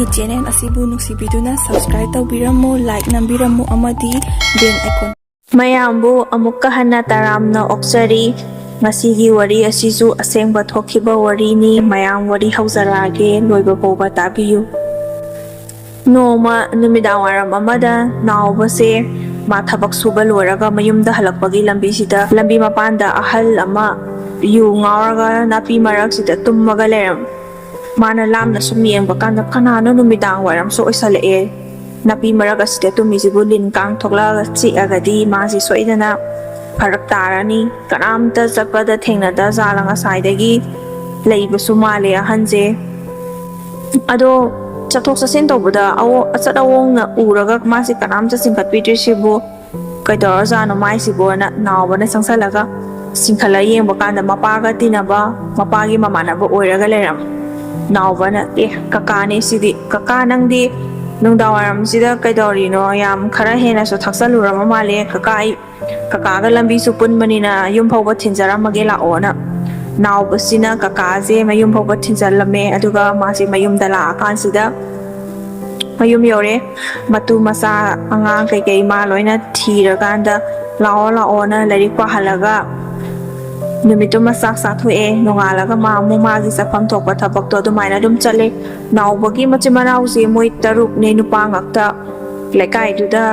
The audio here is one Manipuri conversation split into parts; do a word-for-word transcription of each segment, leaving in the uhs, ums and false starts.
ꯑꯩꯒꯤ ꯆꯦꯅꯦꯜ ꯑꯁꯤꯕꯨ ꯅꯨꯡꯁꯤꯕꯤꯗꯨꯅ subscribe ꯇꯧꯕꯤꯔꯝꯃꯨ, like ꯅꯝꯕꯤꯔꯝꯃꯨ ꯑꯃꯗꯤ bell icon꯫ ꯃꯌꯥꯝꯕꯨ ꯑꯃꯨꯛꯀ ꯍꯟꯅ ꯇꯔꯥꯝꯅ ꯑꯣꯛꯆꯔꯤ꯫ ꯉꯁꯤꯒꯤ ꯋꯥꯔꯤ ꯑꯁꯤꯁꯨ ꯑꯁꯦꯡꯕ ꯊꯣꯛꯈꯤꯕ ꯋꯥꯔꯤꯅꯤ꯫ ꯃꯌꯥꯝ ꯋꯥꯔꯤ ꯍꯧꯖꯔꯛꯑꯒꯦ, ꯂꯣꯏꯕ ꯐꯥꯎꯕ ꯇꯥꯕꯤꯌꯨ꯫ ꯅꯣꯡꯃ ꯅꯨꯃꯤꯗꯥꯡ ꯋꯥꯏꯔꯝ ꯑꯃꯗ ꯅꯥꯎꯕꯁꯦ ꯃꯥ ꯊꯕꯛ ꯁꯨꯕ ꯂꯣꯏꯔꯒ ꯃꯌꯨꯝꯗ ꯍꯜꯂꯛꯄꯒꯤ ꯂꯝꯕꯤꯁꯤꯗ, ꯂꯝꯕꯤ ꯃꯄꯥꯟꯗ ꯑꯍꯜ ꯑꯃ ꯌꯨ ꯉꯥꯎꯔꯒ ꯅꯥꯄꯤ ꯃꯔꯛꯁꯤꯗ ꯇꯨꯝꯃꯒ ꯂꯩꯔꯝꯃꯤ꯫ ꯃꯥꯅ ꯂꯥꯞꯅ ꯁꯨꯝ ꯌꯦꯡꯕ ꯀꯥꯟꯗ, "ꯀꯅꯥꯅꯣ ꯅꯨꯃꯤꯗꯥꯡ ꯋꯥꯏꯔꯝꯁꯨ ꯑꯣꯏꯁꯜꯂꯛꯑꯦ? ꯅꯥꯄꯤ ꯃꯔꯛ ꯑꯁꯤꯗ ꯇꯨꯝꯃꯤꯁꯤꯕꯨ ꯂꯤꯟ ꯀꯥꯡ ꯊꯣꯛꯂꯛꯑꯒ ꯆꯤꯛꯑꯒꯗꯤ ꯃꯥꯁꯤ ꯁꯣꯏꯗꯅ ꯐꯔꯛ ꯇꯥꯔꯅꯤ꯫ ꯀꯅꯥꯝꯇ ꯆꯠꯄꯗ ꯊꯦꯡꯅꯗ ꯖꯥꯠꯂ? ꯉꯁꯥꯏꯗꯒꯤ ꯂꯩꯕꯁꯨ ꯃꯥꯜꯂꯦ ꯑꯍꯟꯁꯦ꯫ ꯑꯗꯣ ꯆꯠꯊꯣꯛ ꯆꯠꯁꯤꯟ ꯇꯧꯕꯗ ꯑꯋꯣ-, ꯑꯆꯠ ꯑꯋꯣꯡꯅ ꯎꯔꯒ ꯃꯥꯁꯦ ꯀꯅꯥꯝꯇ ꯆꯤꯡꯈꯠꯄꯤꯗ꯭ꯔꯤꯁꯤꯕꯨ ꯀꯩꯗꯧꯔꯖꯥꯠꯅꯣ ꯃꯥꯏꯁꯤꯕꯣꯅ ꯅꯥꯎꯕꯅ ꯆꯪꯁꯜꯂꯒ ꯆꯤꯡꯈꯠꯂ ꯌꯦꯡꯕ ꯀꯥꯟꯗ ꯃꯄꯥꯒ ꯇꯤꯟꯅꯕ, ꯃꯄꯥꯒꯤ ꯃꯃꯥꯟꯅꯕ ꯑꯣꯏꯔꯒ ꯂꯩꯔꯝꯃꯦ꯫ ꯅꯥꯎꯕꯅ, "ꯑꯦ, ꯀꯀꯥꯅꯦ ꯁꯤꯗꯤ꯫ ꯀꯀꯥ, ꯅꯪꯗꯤ ꯅꯨꯡꯗꯥꯡ ꯋꯥꯏꯔꯝꯁꯤꯗ ꯀꯩꯗꯧꯔꯤꯅꯣ? ꯌꯥꯝ ꯈꯔ ꯍꯦꯟꯅꯁꯨ ꯊꯛꯆꯜꯂꯨꯔꯕ ꯃꯥꯜꯂꯦ꯫ ꯀꯀꯥ, ꯑꯩ ꯀꯀꯥꯒ ꯂꯝꯕꯤꯁꯨ ꯄꯨꯟꯕꯅꯤꯅ ꯌꯨꯝ ꯐꯥꯎꯕ ꯊꯤꯟꯖꯔꯝꯃꯒꯦ ꯂꯥꯛꯑꯣꯅ" ꯅꯥꯎꯕꯁꯤꯅ ꯀꯀꯥꯁꯦ ꯃꯌꯨꯝ ꯐꯥꯎꯕ ꯊꯤꯟꯖꯜꯂꯝꯃꯦ꯫ ꯑꯗꯨꯒ ꯃꯥꯁꯦ ꯃꯌꯨꯝꯗ ꯂꯥꯛꯑꯀꯥꯟꯁꯤꯗ, ꯃꯌꯨꯝ ꯌꯧꯔꯦ꯫ ꯃꯇꯨ ꯃꯆꯥ, ꯑꯉꯥꯡ ꯀꯩꯀꯩ ꯃꯥ ꯂꯣꯏꯅ ꯊꯤꯔꯀꯥꯟꯗ, "ꯂꯥꯛꯑꯣ, ꯂꯥꯛꯑꯣꯅ" ꯂꯥꯏꯔꯤꯛ ꯄꯥꯍꯜꯂꯒ ꯅꯨꯃꯤꯠꯇꯨꯃ ꯆꯥꯛ ꯆꯥꯊꯣꯛꯑꯦ꯫ ꯅꯣꯡꯉꯥꯜꯂꯒ ꯃꯥ ꯑꯃꯨꯛ ꯃꯥꯒꯤ ꯆꯠꯐꯝ ꯊꯣꯛꯄ ꯊꯕꯛꯇꯣ ꯑꯗꯨꯃꯥꯏꯅ ꯑꯗꯨꯝ ꯆꯠꯂꯦ꯫ ꯅꯥꯎꯕꯒꯤ ꯃꯆꯤꯟ ꯃꯅꯥꯎꯁꯦ ꯃꯣꯏ ꯇꯔꯨꯛꯅꯦ, ꯅꯨꯄꯥ ꯉꯥꯛꯇ꯫ ꯂꯩꯀꯥꯏꯗꯨꯗ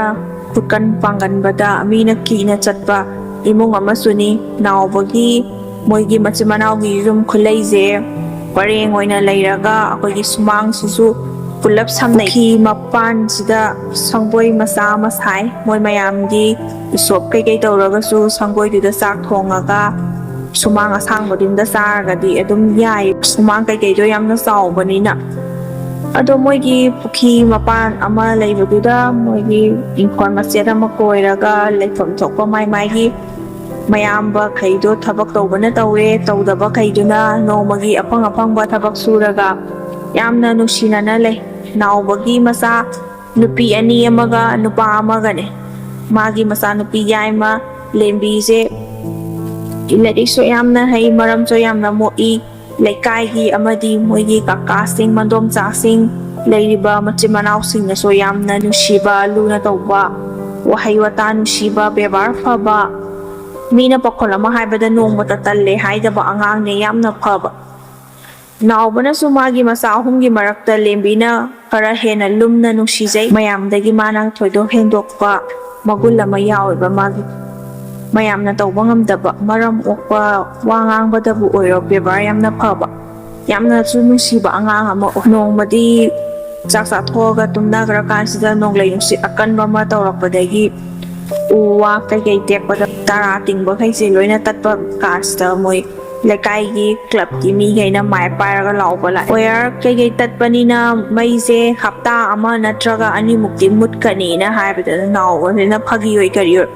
ꯈꯨꯠꯀꯟ ꯄꯥꯡꯒꯟꯕꯗ ꯃꯤꯅ ꯀꯤꯅ ꯆꯠꯄ ꯏꯃꯨꯡ ꯑꯃꯁꯨꯅꯤ꯫ ꯅꯥꯎꯕꯒꯤ ꯃꯣꯏꯒꯤ ꯃꯆꯤꯟ ꯃꯅꯥꯎꯒꯤ ꯌꯨꯝ ꯈꯨꯂꯩꯁꯦ ꯄꯔꯦꯡ ꯑꯣꯏꯅ ꯂꯩꯔꯒ ꯑꯩꯈꯣꯏꯒꯤ ꯁꯨꯃꯥꯡꯁꯤꯁꯨ ꯄꯨꯂꯞ ꯁꯝꯅꯩ꯫ ꯄꯨꯈ꯭ꯔꯤ ꯃꯄꯥꯟꯁꯤꯗ ꯁꯪꯒꯣꯏ ꯃꯆꯥ ꯑꯃ ꯁꯥꯏ꯫ ꯃꯣꯏ ꯃꯌꯥꯝꯒꯤ ꯎꯁꯣꯞ ꯀꯩꯀꯩ ꯇꯧꯔꯒꯁꯨ ꯁꯪꯒꯣꯏꯗꯨꯗ ꯆꯥꯛ ꯊꯣꯡꯉꯒ ꯁꯨꯃꯥꯡ ꯑꯁꯥꯡꯕꯗꯨꯗ ꯆꯥꯔꯒꯗꯤ ꯑꯗꯨꯝ ꯌꯥꯏ, ꯁꯨꯃꯥꯡ ꯀꯩꯀꯩꯗꯣ ꯌꯥꯝꯅ ꯆꯥꯎꯕꯅꯤꯅ꯫ ꯑꯗꯣ ꯃꯣꯏꯒꯤ ꯄꯨꯈ꯭ꯔꯤ ꯃꯄꯥꯟ ꯑꯃ ꯂꯩꯕꯗꯨꯗ ꯃꯣꯏꯒꯤ ꯏꯪꯈꯣꯜ ꯃꯆꯦꯠ ꯑꯃ ꯀꯣꯏꯔꯒ ꯂꯩꯐꯝ ꯊꯣꯛꯄ ꯃꯥꯏ ꯃꯥꯏꯒꯤ ꯃꯌꯥꯝꯕꯈꯩꯗꯣ ꯊꯕꯛ ꯇꯧꯕꯅ ꯇꯧꯔꯦ, ꯇꯧꯗꯕꯈꯩꯗꯨꯅ ꯅꯣꯡꯃꯒꯤ ꯑꯐꯪ ꯑꯐꯪꯕ ꯊꯕꯛ ꯁꯨꯔꯒ ꯌꯥꯝꯅ ꯅꯨꯡꯁꯤꯅꯅ ꯂꯩ꯫ ꯅꯥꯎꯕꯒꯤ ꯃꯆꯥ ꯅꯨꯄꯤ ꯑꯅꯤ ꯑꯃꯒ ꯅꯨꯄꯥ ꯑꯃꯒꯅꯦ꯫ ꯃꯥꯒꯤ ꯃꯆꯥꯅꯨꯄꯤ ꯌꯥꯏꯃ ꯂꯦꯝꯕꯤꯁꯦ ꯂꯥꯏꯔꯤꯛꯁꯨ ꯌꯥꯝꯅ ꯍꯩ, ꯃꯔꯝꯁꯨ ꯌꯥꯝꯅ ꯃꯣꯛꯏ꯫ ꯂꯩꯀꯥꯏꯒꯤ ꯑꯃꯗꯤ ꯃꯣꯏꯒꯤ ꯀꯀꯥꯁꯤꯡ, ꯃꯗꯣꯝꯆꯥꯁꯤꯡ, ꯂꯩꯔꯤꯕ ꯃꯆꯤꯟ ꯃꯅꯥꯎꯁꯤꯡꯅꯁꯨ ꯌꯥꯝꯅ ꯅꯨꯡꯁꯤꯕ, ꯂꯨꯅ ꯇꯧꯕ, ꯋꯥꯍꯩ ꯋꯥꯇꯥ ꯅꯨꯡꯁꯤꯕ, ꯕꯦꯕꯥꯔ ꯐꯕ, ꯃꯤꯅ ꯄꯥꯈꯣꯜ ꯑꯃ ꯍꯥꯏꯕꯗ ꯅꯣꯡꯃꯇ ꯇꯜꯂꯦ ꯍꯥꯏꯗꯕ ꯑꯉꯥꯡꯅꯦ, ꯌꯥꯝꯅ ꯐꯕ꯫ ꯅꯥꯎꯕꯅꯁꯨ ꯃꯥꯒꯤ ꯃꯆꯥ ꯑꯍꯨꯝꯒꯤ ꯃꯔꯛꯇ ꯂꯦꯝꯕꯤꯅ ꯈꯔ ꯍꯦꯟꯅ ꯂꯨꯝꯅ ꯅꯨꯡꯁꯤꯖꯩ꯫ ꯃꯌꯥꯝꯗꯒꯤ ꯃꯥꯅ ꯊꯣꯏꯗꯣꯛ ꯍꯦꯟꯗꯣꯛꯄ ꯃꯒꯨꯟ ꯑꯃ ꯌꯥꯎꯋꯦꯕ ꯃꯥꯒꯤ꯫ ꯃꯌꯥꯝꯅ ꯇꯧꯕ ꯉꯝꯗꯕ, ꯃꯔꯝ ꯑꯣꯛꯄ, ꯋꯥ ꯉꯥꯡꯕꯗꯕꯨ ꯑꯣꯏꯔꯣ, ꯕꯦꯕꯥꯔ ꯌꯥꯝꯅ ꯐꯕ, ꯌꯥꯝꯅꯁꯨ ꯅꯨꯡꯁꯤꯕ ꯑꯉꯥꯡ ꯑꯃ ꯑꯣꯏ꯫ ꯅꯣꯡꯃꯗꯤ ꯆꯥꯛ ꯆꯥꯊꯣꯛꯑꯒ ꯇꯨꯝꯅꯈ꯭ꯔꯀꯥꯟꯁꯤꯗ ꯅꯣꯡꯂꯩ ꯅꯨꯡꯁꯤꯠ ꯑꯀꯟꯕ ꯑꯃ ꯇꯧꯔꯛꯄꯗꯒꯤ ꯎ ꯋꯥ ꯀꯩꯀꯩ ꯇꯦꯛꯄꯗ ꯇꯔꯥ ꯇꯤꯡꯕꯈꯩꯁꯦ ꯂꯣꯏꯅ ꯇꯠꯄ ꯀꯥꯟꯁꯤꯗ ꯃꯣꯏ ꯂꯩꯀꯥꯏꯒꯤ ꯀ꯭ꯂꯕꯀꯤ ꯃꯤꯈꯩꯅ ꯃꯥꯏꯛ ꯄꯥꯏꯔꯒ ꯂꯥꯎꯕ ꯂꯥꯛꯑꯦ, "ꯋꯥꯌꯔ ꯀꯩꯀꯩ ꯇꯠꯄꯅꯤꯅ ꯃꯩꯁꯦ ꯍꯞꯇꯥ ꯑꯃ ꯅꯠꯇ꯭ꯔꯒ ꯑꯅꯤꯃꯨꯛꯇꯤ ꯃꯨꯠꯀꯅꯤꯅ" ꯍꯥꯏꯕꯗꯨꯗ ꯅꯥꯎꯕꯁꯤꯅ ꯐꯥꯒꯤ ꯑꯣꯏ ꯀꯔꯤ ꯑꯣꯏ,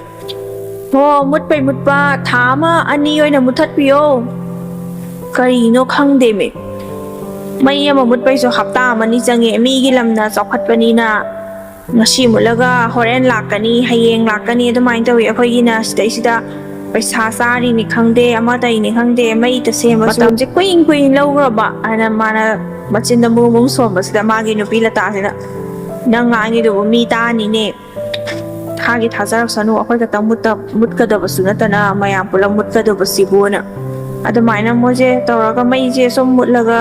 "ꯍꯣ, ꯃꯨꯠꯄꯩ ꯃꯨꯠꯄ, ꯊꯥ ꯑꯃ ꯑꯅꯤ ꯑꯣꯏꯅ ꯃꯨꯠꯊꯠꯄꯤꯌꯣ꯫ ꯀꯔꯤꯅꯣ ꯈꯪꯗꯦꯃꯤ, ꯃꯩ ꯑꯃ ꯃꯨꯠꯄꯩꯁꯨ ꯍꯞꯇꯥ ꯑꯃꯅꯤ ꯆꯪꯉꯦ꯫ ꯃꯤꯒꯤ ꯂꯝꯅ ꯆꯥꯎꯈꯠꯄꯅꯤꯅ ꯉꯁꯤ ꯃꯨꯠꯂꯒ ꯍꯣꯔꯦꯟ ꯂꯥꯛꯀꯅꯤ, ꯍꯌꯦꯡ ꯂꯥꯛꯀꯅꯤ, ꯑꯗꯨꯃꯥꯏꯅ ꯇꯧꯋꯤ꯫ ꯑꯩꯈꯣꯏꯒꯤꯅ ꯁꯤꯗꯩꯁꯤꯗ ꯄꯩꯁꯥ ꯆꯥꯔꯤꯅꯤ ꯈꯪꯗꯦ, ꯑꯃ ꯇꯧꯔꯤꯅꯤ ꯈꯪꯗꯦ, ꯃꯩꯇ ꯁꯦꯝꯕꯁꯨ ꯃꯇꯝꯁꯦ ꯀꯨꯏꯅ ꯀꯨꯏꯅ ꯂꯧꯈ꯭ꯔꯕ" ꯍꯥꯏꯅ ꯃꯥꯅ ꯃꯆꯤꯟꯗ ꯃꯨꯔꯨꯝ ꯃꯨꯔꯨꯝ ꯁꯣꯟꯕꯁꯤꯗ ꯃꯥꯒꯤ ꯅꯨꯄꯤ ꯂꯇꯥꯁꯤꯅ, "ꯅꯪ ꯉꯥꯡꯉꯤꯗꯨꯕꯨ ꯃꯤ ꯇꯥꯅꯤꯅꯦ, ꯊꯥꯒꯤ ꯊꯥꯖꯔꯛꯁꯅꯨ, ꯑꯩꯈꯣꯏ ꯈꯛꯇꯪ ꯃꯨꯠꯇ-, ꯃꯨꯠꯀꯗꯕꯁꯨ ꯅꯠꯇꯅ ꯃꯌꯥꯝ ꯄꯨꯂꯞ ꯃꯨꯠꯀꯗꯕꯁꯤꯕꯨꯅ"꯫ ꯑꯗꯨꯃꯥꯏꯅ ꯃꯣꯏꯁꯦ ꯇꯧꯔꯒ ꯃꯩꯁꯦ ꯁꯨꯝ ꯃꯨꯠꯂꯒ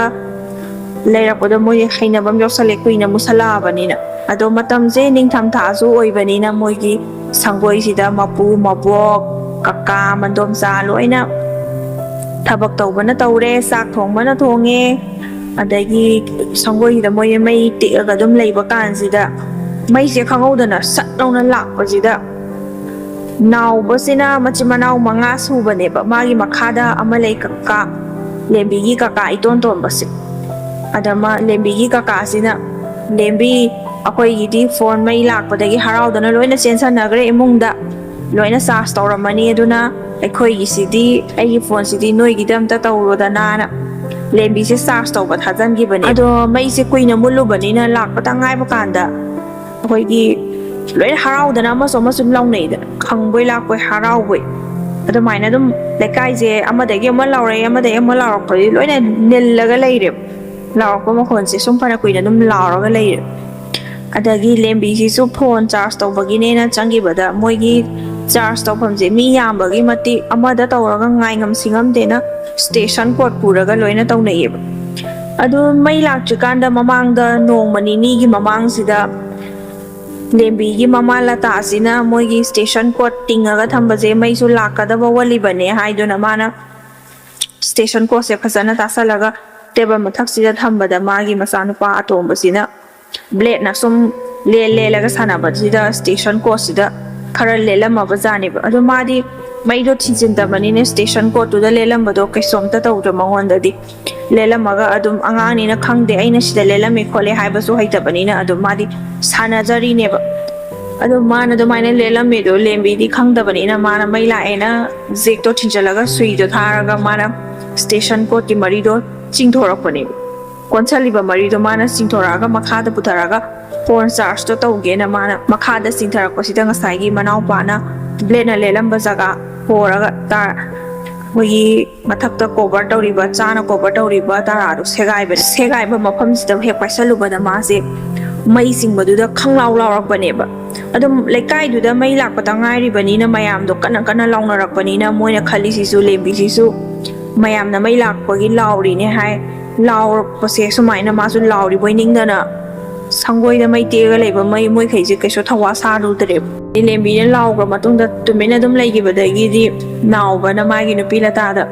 ꯂꯩꯔꯛꯄꯗ ꯃꯣꯏꯁꯦ ꯍꯩꯅꯕ ꯑꯃ ꯌꯥꯎꯁꯜꯂꯦ, ꯀꯨꯏꯅ ꯃꯨꯠꯁꯜꯂꯛꯑꯕꯅꯤꯅ꯫ ꯑꯗꯣ ꯃꯇꯝꯁꯦ ꯅꯤꯡꯊꯝꯊꯥꯁꯨ ꯑꯣꯏꯕꯅꯤꯅ ꯃꯣꯏꯒꯤ ꯁꯪꯒꯣꯏꯁꯤꯗ ꯃꯄꯨ, ꯃꯕꯣꯛ, ꯀꯀꯥ, ꯃꯗꯣꯝꯆꯥ ꯂꯣꯏꯅ ꯊꯕꯛ ꯇꯧꯕꯅ ꯇꯧꯔꯦ, ꯆꯥꯛ ꯊꯣꯡꯕꯅ ꯊꯣꯡꯉꯦ꯫ ꯑꯗꯒꯤ ꯁꯪꯒꯣꯏꯁꯤꯗ ꯃꯣꯏꯁꯦ ꯃꯩ ꯇꯤꯛꯑꯒ ꯑꯗꯨꯝ ꯂꯩꯕ ꯀꯥꯟꯁꯤꯗ ꯃꯩꯁꯦ ꯈꯪꯍꯧꯗꯅ ꯁꯠ ꯂꯥꯎꯅ ꯂꯥꯛꯄꯁꯤꯗ ꯅꯥꯎꯕꯁꯤꯅ ꯃꯆꯤꯟ ꯃꯅꯥꯎ ꯃꯉꯥ ꯁꯨꯕꯅꯦꯕ꯫ ꯃꯥꯒꯤ ꯃꯈꯥꯗ ꯑꯃ ꯂꯩ, ꯀꯀꯥ, ꯂꯦꯝꯕꯤꯒꯤ ꯀꯀꯥ ꯏꯇꯣꯟ ꯇꯣꯟꯕꯁꯦ꯫ ꯑꯗ ꯃꯥ ꯂꯦꯝꯕꯤꯒꯤ ꯀꯀꯥꯁꯤꯅ, "ꯂꯦꯝꯕꯤ, ꯑꯩꯈꯣꯏꯒꯤꯗꯤ ꯐꯣꯟ ꯃꯩ ꯂꯥꯛꯄꯗꯒꯤ ꯍꯔꯥꯎꯗꯅ ꯂꯣꯏꯅ ꯆꯦꯟꯁꯟꯅꯈ꯭ꯔꯦ ꯏꯃꯨꯡꯗ, ꯂꯣꯏꯅ ꯆꯥꯔꯖ ꯇꯧꯔꯝꯃꯅꯤ, ꯑꯗꯨꯅ ꯑꯩꯈꯣꯏꯒꯤꯁꯤꯗꯤ, ꯑꯩꯒꯤ ꯐꯣꯟꯁꯤꯗꯤ ꯅꯣꯏꯒꯤꯗ ꯑꯝꯇ ꯇꯧꯔꯣꯗꯅ"ꯅ ꯂꯦꯝꯕꯤꯁꯦ ꯆꯥꯔꯖ ꯇꯧꯕ ꯊꯥꯖꯤꯟꯈꯤꯕꯅꯦ꯫ ꯑꯗꯣ ꯃꯩꯁꯦ ꯀꯨꯏꯅ ꯃꯨꯠꯂꯨꯕꯅꯤꯅ ꯂꯥꯛꯄꯇ ꯉꯥꯏꯕ ꯀꯥꯟꯗ ꯑꯩꯈꯣꯏꯒꯤ ꯂꯣꯏꯅ ꯍꯔꯥꯎꯗꯅ ꯑꯃꯁꯨ ꯑꯃꯁꯨ ꯂꯥꯎꯅꯩꯗꯅ, ꯈꯪꯕꯣꯏ ꯂꯥꯛꯄꯣꯏ ꯍꯔꯥꯎꯕꯣꯏ꯫ ꯑꯗꯨꯃꯥꯏꯅ ꯑꯗꯨꯝ ꯂꯩꯀꯥꯏꯁꯦ ꯑꯃꯗꯒꯤ ꯑꯃ ꯂꯥꯎꯔꯛꯏ, ꯑꯃꯗꯒꯤ ꯑꯃ ꯂꯥꯎꯔꯛꯄꯗꯤ ꯂꯣꯏꯅ ꯅꯤꯜꯂꯒ ꯂꯩꯔꯦꯕ꯫ ꯂꯥꯎꯔꯛꯄ ꯃꯈꯣꯟꯁꯦ ꯁꯨꯝ ꯐꯅ ꯀꯨꯏꯅ ꯑꯗꯨꯝ ꯂꯥꯎꯔꯒ ꯂꯩꯔꯦ꯫ ꯑꯗꯒꯤ ꯂꯦꯝꯕꯤꯁꯤꯁꯨ ꯐꯣꯟ ꯆꯥꯔꯖ ꯇꯧꯕꯒꯤꯅꯦꯅ ꯆꯪꯈꯤꯕꯗ, ꯃꯣꯏꯒꯤ ꯆꯥꯔꯖ ꯇꯧꯐꯝꯁꯦ ꯃꯤ ꯌꯥꯝꯕꯒꯤ ꯃꯇꯤꯛ ꯑꯃꯗ ꯇꯧꯔꯒ ꯉꯥꯏꯉꯝ ꯁꯤꯉꯝꯗꯦꯅ ꯁ꯭ꯇꯦꯁꯟ ꯀꯣꯔꯠ ꯄꯨꯔꯒ ꯂꯣꯏꯅ ꯇꯧꯅꯩꯌꯦꯕ꯫ ꯑꯗꯨ ꯃꯩ ꯂꯥꯛꯇ꯭ꯔꯤꯀꯥꯟꯗ ꯃꯃꯥꯡꯗ ꯅꯣꯡꯃ ꯅꯤꯅꯤꯒꯤ ꯃꯃꯥꯡꯁꯤꯗ ꯂꯦꯝꯕꯤꯒꯤ ꯃꯃꯥ ꯂꯇꯥꯁꯤꯅ ꯃꯣꯏꯒꯤ ꯁ꯭ꯇꯦꯁꯟ ꯀꯣꯔꯠ ꯇꯤꯡꯉꯒ ꯊꯝꯕꯁꯦ ꯃꯩꯁꯨ ꯂꯥꯛꯀꯗꯕ ꯋꯥꯠꯂꯤꯕꯅꯦ ꯍꯥꯏꯗꯨꯅ ꯃꯥꯅ ꯁ꯭ꯇꯦꯁꯟ ꯀꯣꯔꯠꯁꯦ ꯐꯖꯅ ꯇꯥꯁꯜꯂꯒ ꯇꯦꯕꯜ ꯃꯊꯛꯁꯤꯗ ꯊꯝꯕꯗ ꯃꯥꯒꯤ ꯃꯆꯥꯅꯨꯄꯥ ꯑꯇꯣꯝꯕꯁꯤꯅ ꯕ꯭ꯂꯦꯗꯅ ꯁꯨꯝ ꯂꯦꯜ ꯂꯦꯜꯂꯒ ꯁꯥꯟꯅꯕꯁꯤꯗ ꯁ꯭ꯇꯦꯁꯟ ꯀꯣꯔꯠꯁꯤꯗ ꯈꯔ ꯂꯦꯜꯂꯝꯃꯕ ꯖꯥꯠꯅꯦꯕ꯫ ꯑꯗꯣ ꯃꯥꯗꯤ ꯃꯩꯗꯣ ꯊꯤꯡꯖꯤꯟꯗꯕꯅꯤꯅ ꯁ꯭ꯇꯦꯁꯟ ꯀꯣꯔꯠꯇꯨꯗ ꯂꯦꯜꯂꯝꯕꯗꯣ ꯀꯩꯁꯨꯝꯇ ꯇꯧꯗ꯭ꯔ ꯃꯉꯣꯟꯗꯗꯤ꯫ ꯂꯦꯜꯂꯝꯃꯒ ꯑꯗꯨꯝ ꯑꯉꯥꯡꯅꯤꯅ ꯈꯪꯗꯦ, ꯑꯩꯅ ꯁꯤꯗ ꯂꯦꯜꯂꯝꯃꯤ ꯈꯣꯠꯂꯤ ꯍꯥꯏꯕꯁꯨ ꯍꯩꯇꯕꯅꯤꯅ ꯑꯗꯨꯝ ꯃꯥꯗꯤ ꯁꯥꯟꯅꯖꯔꯤꯅꯦꯕ꯫ ꯑꯗꯣ ꯃꯥꯅ ꯑꯗꯨꯃꯥꯏꯅ ꯂꯦꯜꯂꯝꯃꯦꯗꯣ ꯂꯦꯝꯕꯤꯗꯤ ꯈꯪꯗꯕꯅꯤꯅ ꯃꯥꯅ ꯃꯩ ꯂꯥꯛꯑꯦꯅ ꯖꯦꯛꯇꯣ ꯊꯤꯟꯖꯜꯂꯒ ꯁꯨꯏꯗꯣ ꯊꯥꯔꯒ ꯃꯥꯅ ꯁ꯭ꯇꯦꯁꯟ ꯀꯣꯔꯠꯀꯤ ꯃꯔꯤꯗꯣ ꯆꯤꯡꯊꯣꯔꯛꯄꯅꯦꯕ꯫ ꯀꯣꯟꯁꯜꯂꯤꯕ ꯃꯔꯤꯗꯣ ꯃꯥꯅ ꯆꯤꯡꯊꯣꯔꯛꯑꯒ ꯃꯈꯥꯗ ꯄꯨꯊꯔꯒ ꯐꯣꯟ ꯆꯥꯔꯖꯇꯣ ꯇꯧꯒꯦꯅ ꯃꯥꯅ ꯃꯈꯥꯗ ꯆꯤꯡꯊꯔꯛꯄꯁꯤꯗ ꯉꯁꯥꯏꯒꯤ ꯃꯅꯥꯎꯄꯥꯅ ꯕ꯭ꯂꯦꯗꯅ ꯂꯦꯜꯂꯝꯕ ꯖꯒꯥ ꯍꯣꯔꯒ ꯇꯥꯔ ꯑꯩꯈꯣꯏꯒꯤ ꯃꯊꯛꯇ ꯀꯣꯚꯔ ꯇꯧꯔꯤꯕ, ꯆꯥꯅ ꯀꯣꯚꯔ ꯇꯧꯔꯤꯕ ꯇꯔꯥꯗꯣ ꯁꯦꯒꯥꯏꯕꯅꯦ꯫ ꯁꯦꯒꯥꯏꯕ ꯃꯐꯝꯁꯤꯗ ꯍꯦꯛ ꯄꯥꯏꯁꯜꯂꯨꯕꯗ ꯃꯥꯁꯦ ꯃꯩ ꯆꯤꯡꯕꯗꯨꯗ ꯈꯪꯂꯥꯎ ꯂꯥꯎꯔꯛꯄꯅꯦꯕ꯫ ꯑꯗꯨꯝ ꯂꯩꯀꯥꯏꯗꯨꯗ ꯃꯩ ꯂꯥꯛꯄꯗ ꯉꯥꯏꯔꯤꯕꯅꯤꯅ ꯃꯌꯥꯝꯗꯣ ꯀꯟꯅ ꯀꯟꯅ ꯂꯥꯎꯅꯔꯛꯄꯅꯤꯅ ꯃꯣꯏꯅ ꯈꯜꯂꯤꯁꯤꯁꯨ ꯂꯦꯝꯕꯤꯁꯤꯁꯨ ꯃꯌꯥꯝꯅ ꯃꯩ ꯂꯥꯛꯄꯒꯤ ꯂꯥꯎꯔꯤꯅꯦ ꯍꯥꯏ꯫ ꯂꯥꯎꯔꯛꯄꯁꯦ ꯁꯨꯃꯥꯏꯅ ꯃꯥꯁꯨ ꯂꯥꯎꯔꯤꯕꯣꯏ ꯅꯤꯡꯗꯅ ꯁꯪꯒꯣꯏꯗ ꯃꯩ ꯇꯦꯛꯑꯒ ꯂꯩꯕ ꯃꯩ ꯃꯣꯏꯈꯩꯁꯦ ꯀꯩꯁꯨ ꯊꯧꯋꯥ ꯁꯥꯔꯨꯗ꯭ꯔꯦꯕ꯫ ꯂꯦꯝꯕꯤꯅ ꯂꯥꯎꯈ꯭ꯔ ꯃꯇꯨꯡꯗ ꯇꯨꯃꯤꯟꯅ ꯑꯗꯨꯝ ꯂꯩꯈꯤꯕꯗꯒꯤꯗꯤ ꯅꯥꯎꯕꯅ ꯃꯥꯒꯤ ꯅꯨꯄꯤ ꯂꯇꯥꯗ,